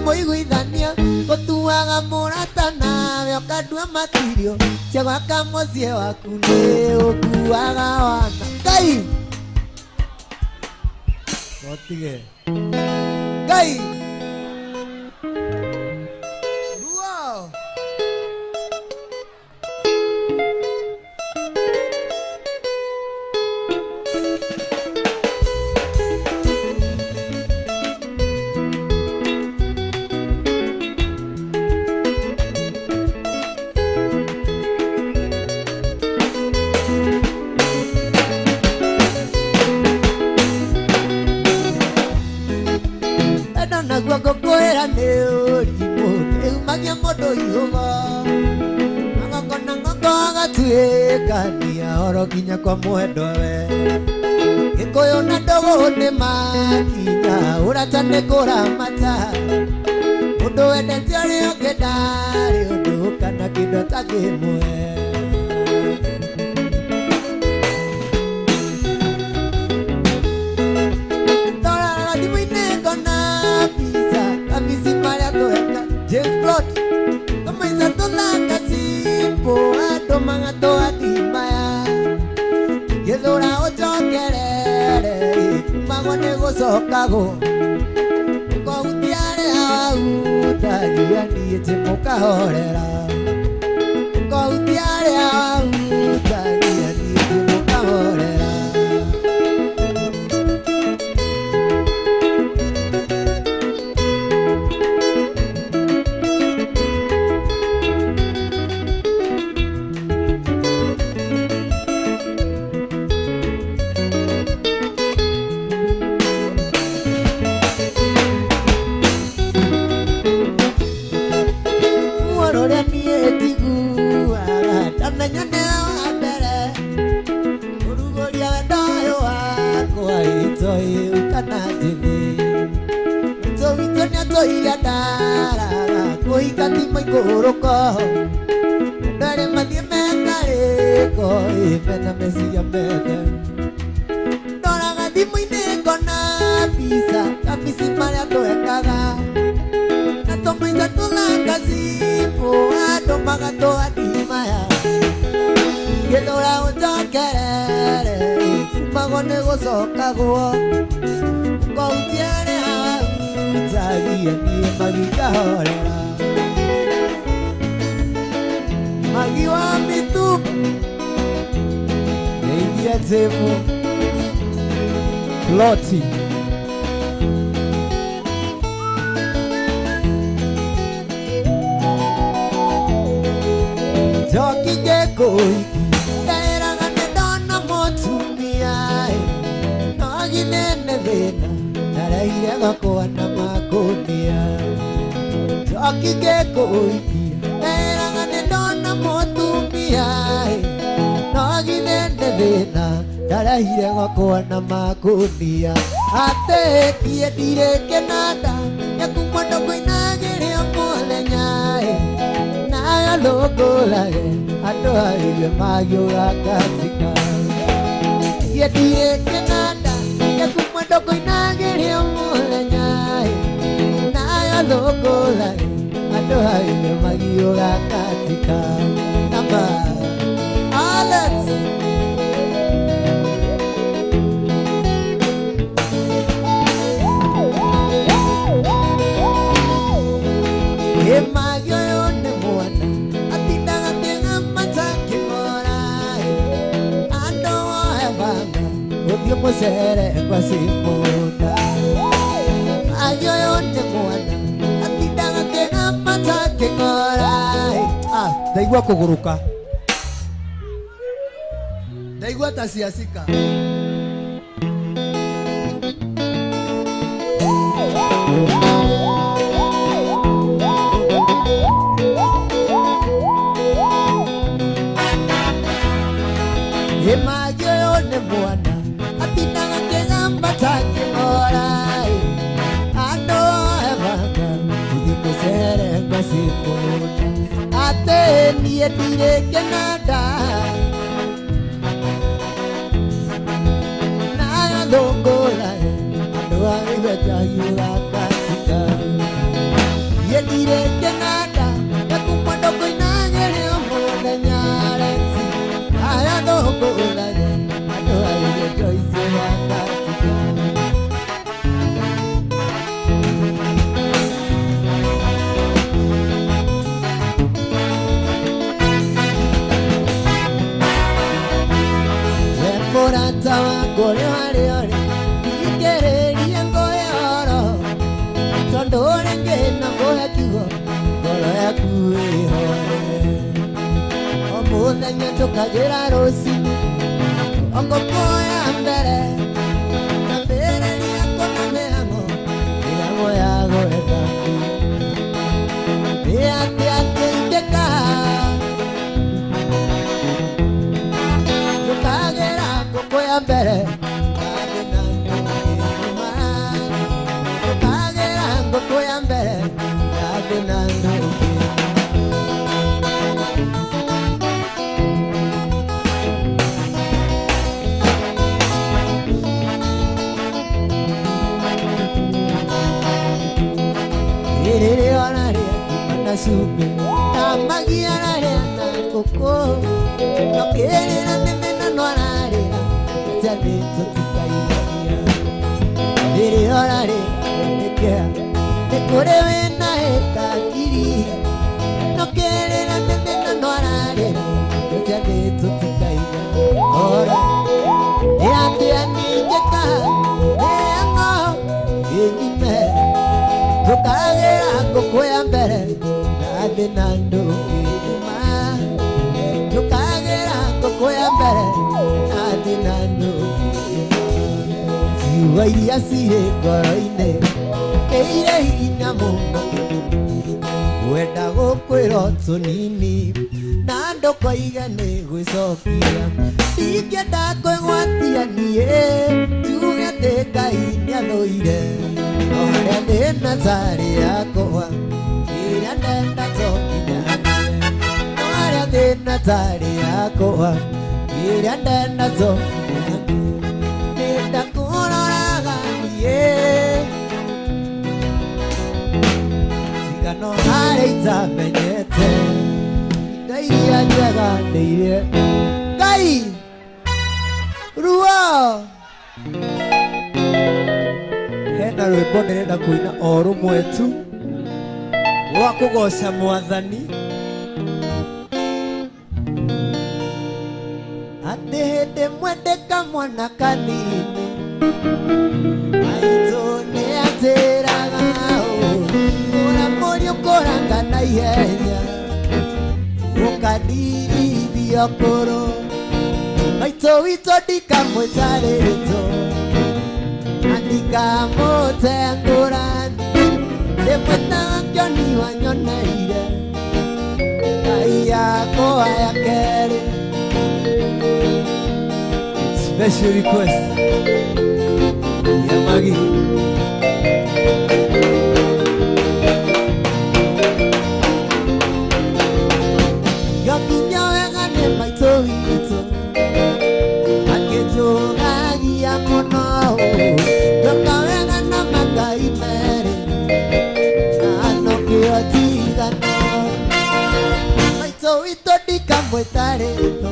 Mũiguithania gũtuaga mũrata nawe ũkandua matirio cia gwaka mũciĩ waku nĩ ũkuaga wana Ngai Gotige Ngai Ruo Naguo ngũkwĩra nĩ ũrimũ nĩumagia mũndũ ihũgo na ng'ongo na ng'ongo agatuĩka Gũtuĩkania oro nginya kwa mwendwa we. Gĩkũyũ na ndũgũ nĩ makinya, ũrata nĩ kũramata. Mũndũ wendete ũrĩa ũngĩ ndarĩ ũndũ kana kĩndũ atangĩmũhe. Ndorara thimũ-inĩ ngona mbica, kambici marĩa tweka James Plot. Tũmaica tũthaka cimbo, andũ magatũathimaya. Gĩthũra ũnjokerere, kumagwo nĩ gũcokagwo. Ũkohutia arĩa wahutagia, niĩ njĩmũkahorera. Ũkohutia arĩa wahutagia, niĩ njĩmũkahorera. Muoro ũrĩa niĩ njiguaga, ndamenya nĩwe wa mbere. Kũrugũria wendo ũyũ wakwa, itoĩ kana njĩthĩ. Witũ witũ nĩatũire ndaraga, kũhika ti mũikũrũko. Andũ erĩ mathiĩ mekarĩko, ĩ mena meciria metheru. Ndoraga thimũ-inĩ ngona mbica, kambici marĩa twekaga. Na tũmaica tũthaka cimbo, andũ magatũathimaya. Gĩthũra ũnjokerere, kumagwo nĩ gũcokagwo. Ũkohutia arĩa wahutagia, niĩ magikahorera. Magi wa mĩtumba, ngeithia Jĩmũ Ploti. Njoki ngĩkũhikia, ndeĩraga nĩ ndona mũtumia ĩ, no githĩ nĩ thĩna ndareire gwakwa na makũnia. Njoki ngĩkũhikia, ndeĩraga nĩ ndona mũtumia ĩ, no githĩ nĩ thĩna ndareire gwakwa na makũnia. Atĩ niĩ ndirĩ kĩnanda gĩaku mwendo kũinagĩrĩo mũthenya ĩ, nayo thũngũrage andũ aigue magiũga katika. Niĩ ndirĩ kĩnanda gĩaku mwendo kũinagĩrĩo mũthenya ĩ, nayo thũngũrage andũ aigue magiũga katika. Namba Alex. Ĩmagi ũyũ nĩ mwana atindaga akĩgamba ta kĩng'ora ĩ, andũ oe banga gũthiĩ mũcere kwa cimũnda. Magi ũyũ nĩ mwana atindaga akĩgamba ta kĩng'ora ĩ. Ah, ndaigua kũgũrũka. Ndaigua ta ciacika. Ĩmagi ũyũ nĩ mwana atindaga akĩgamba ta kĩng'ora ĩ, andũ oe banga gũthiĩ mũcere kwa cimũnda. Atĩ niĩ ndirĩ kĩnanda nayo thũngũrage andũ aigue njagiũga katika. Niĩ ndirĩ kĩnanda gĩaku mwendo kũinagĩrĩo mũthenya Alexi, nayo thũngũrage andũ aigue Joyce wa katika. We mũrata wakwa ũrĩa warĩ ũrĩ, thikĩrĩria ngũhe ũhoro, tondũ rĩngĩ no ngũhe kiugo, ngoro yaku ĩhorere. O mũthenya njũkagĩra rũcinĩ, o ngũkuoya mbere, ngambĩrĩria kũna mĩhang'o, mĩhang'o ya gwetha mbia. Nĩ atĩa ingĩka? cumbĩ Ndamagia ararĩa na ngũkũ Nokĩrĩra nĩmena no ararĩra Ciathĩ tũtikaigania Rĩrĩa ũrarĩra nĩkĩa Nĩ kũrĩ wĩna ĩta ngiri Nokĩrĩra nĩmena no ararĩra Ciathĩ tũtikaigania Ora Nĩ ningĩka Nĩang'o Ĩnyime Tũkagĩra ngũkũ ya mbere Na thĩna ndũngĩnyuma Tũkagĩra ngũkũ ya mbere Na thĩna ndũngĩnyuma Ciugo iria cirĩ ngoro-inĩ Nĩ irĩ hinya mũno Wenda gũkwĩra tũnini Na ndũkoige nĩ gwĩcokia Ndingĩenda kwĩgwatia niĩ Njuge atĩ Ngai nĩathũire No harĩa thĩna tarĩ yakwa Kĩrĩa ndenda to nginya ngĩe No harĩa thĩna tarĩ yakwa Kĩrĩa ndenda to nginya ngĩe Nĩndakũroraga niĩ Tigano harĩa itamenyete Indo iria njega nĩ iria Ngai ruo Hena rwĩmbo ndĩrenda kũina o rũmwe tu rwa kũgoca mwathani Atĩ hĩndĩ ĩmwe ndĩ kamwana kanini Maitũ nĩ anjĩraga ũũ Kũra mũriũ kũranga na ihenya Ũkandirithia kũrũ Maitũ witũ ndikamwĩta rĩtwa Na ndikamũtengũrani Ndĩmwĩtaga kĩoni wanyoneire Ngai yakwa ya kerĩ Special request ya Maggie. Ngakinya wega nĩ maitũ witũ Akĩnjũragia mũno Ndoka wega na magai merĩ Na nokĩo ndigano Maitũ witũ ndikamwĩta rĩtwa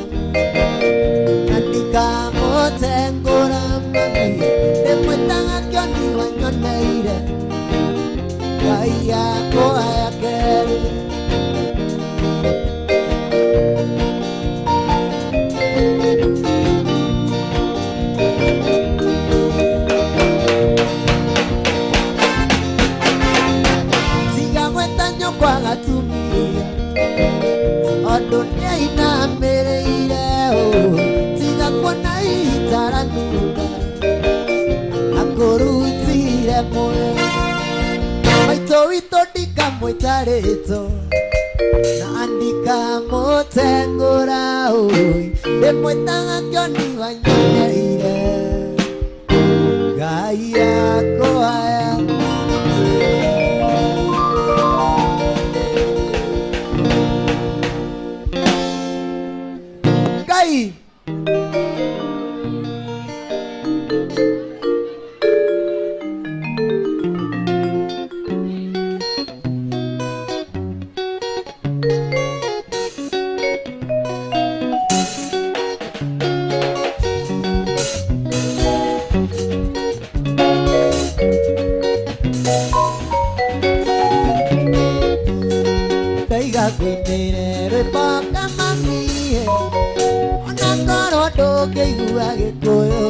Na ndikamũtengũra mami Ndĩmwĩtaga kĩoni wanyoneire Ngai yakwa ya kerĩ Tiga gwĩta nyũkwa gatumia Tondũ nĩainamĩrĩire ũũ Tiga kuona itaranunga Akũrutire muoyo Maitũ witũ ndikamwĩta rĩtwa Na ndikamũtengũra ũĩ Ndĩmwĩtaga kĩoni wanyoneire Ngai yakwa ya Ngai Ndaiga ngũinĩre rwĩmbo kamami Ona ngorwo ndũngĩigua gĩkũyũ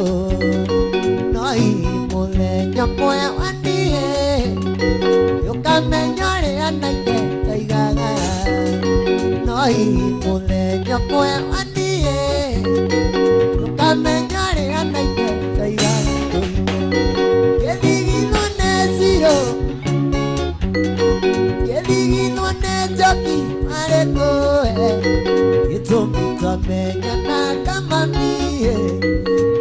No hihi mũthenya ũmwe waniĩ Nĩũkamenya ũrĩa naithe ndaigaga No hihi mũthenya ũmwe waniĩ Nĩũkamenya ũrĩa naithe ndaigaga Gĩthigithwo nĩ cirũ Gĩthigithwo nĩ njoki marĩkũe Gĩtũmi twamenyana kamami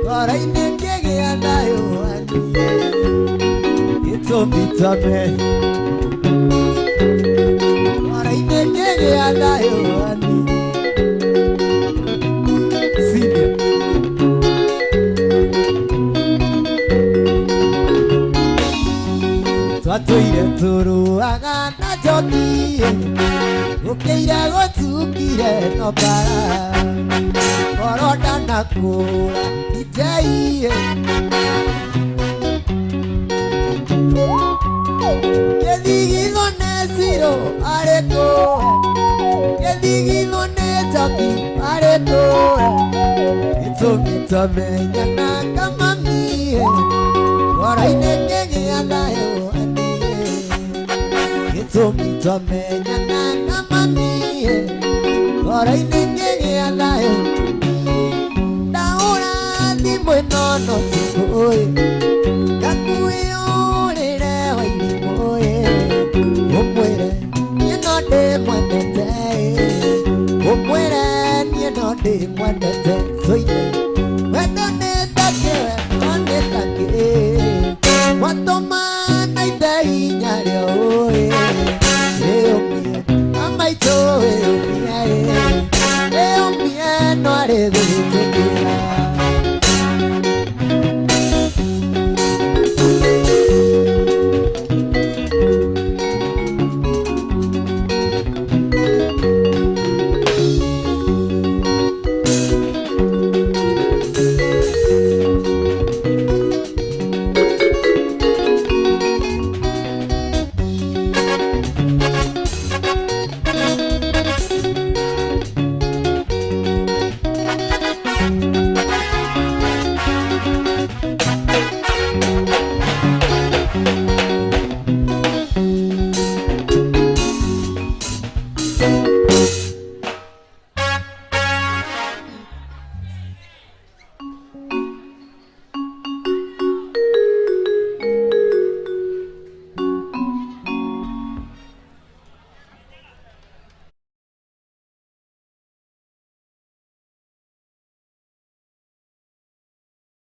Ngoro-inĩ ngĩgĩa thayũ waniĩ Gĩtũmi twamenyana Ngoro-inĩ ngĩgĩa thayũ waniĩ Senior. Twatũire tũrũaga na njoki gũkĩire gũtukire no bara ngoro ndanakũra iteiĩ kĩthigithwo nĩ ciro arĩ kũe kĩthigithwo nĩ njoki arĩ kũe gĩtũmi twamenyana kamamie ngoro-inĩ kĩgĩa thayũ anie gĩtũmi twamenyana kamamie ngoro-inĩ kĩgĩa thayũ ndahũra thimũ ĩno no tikũĩ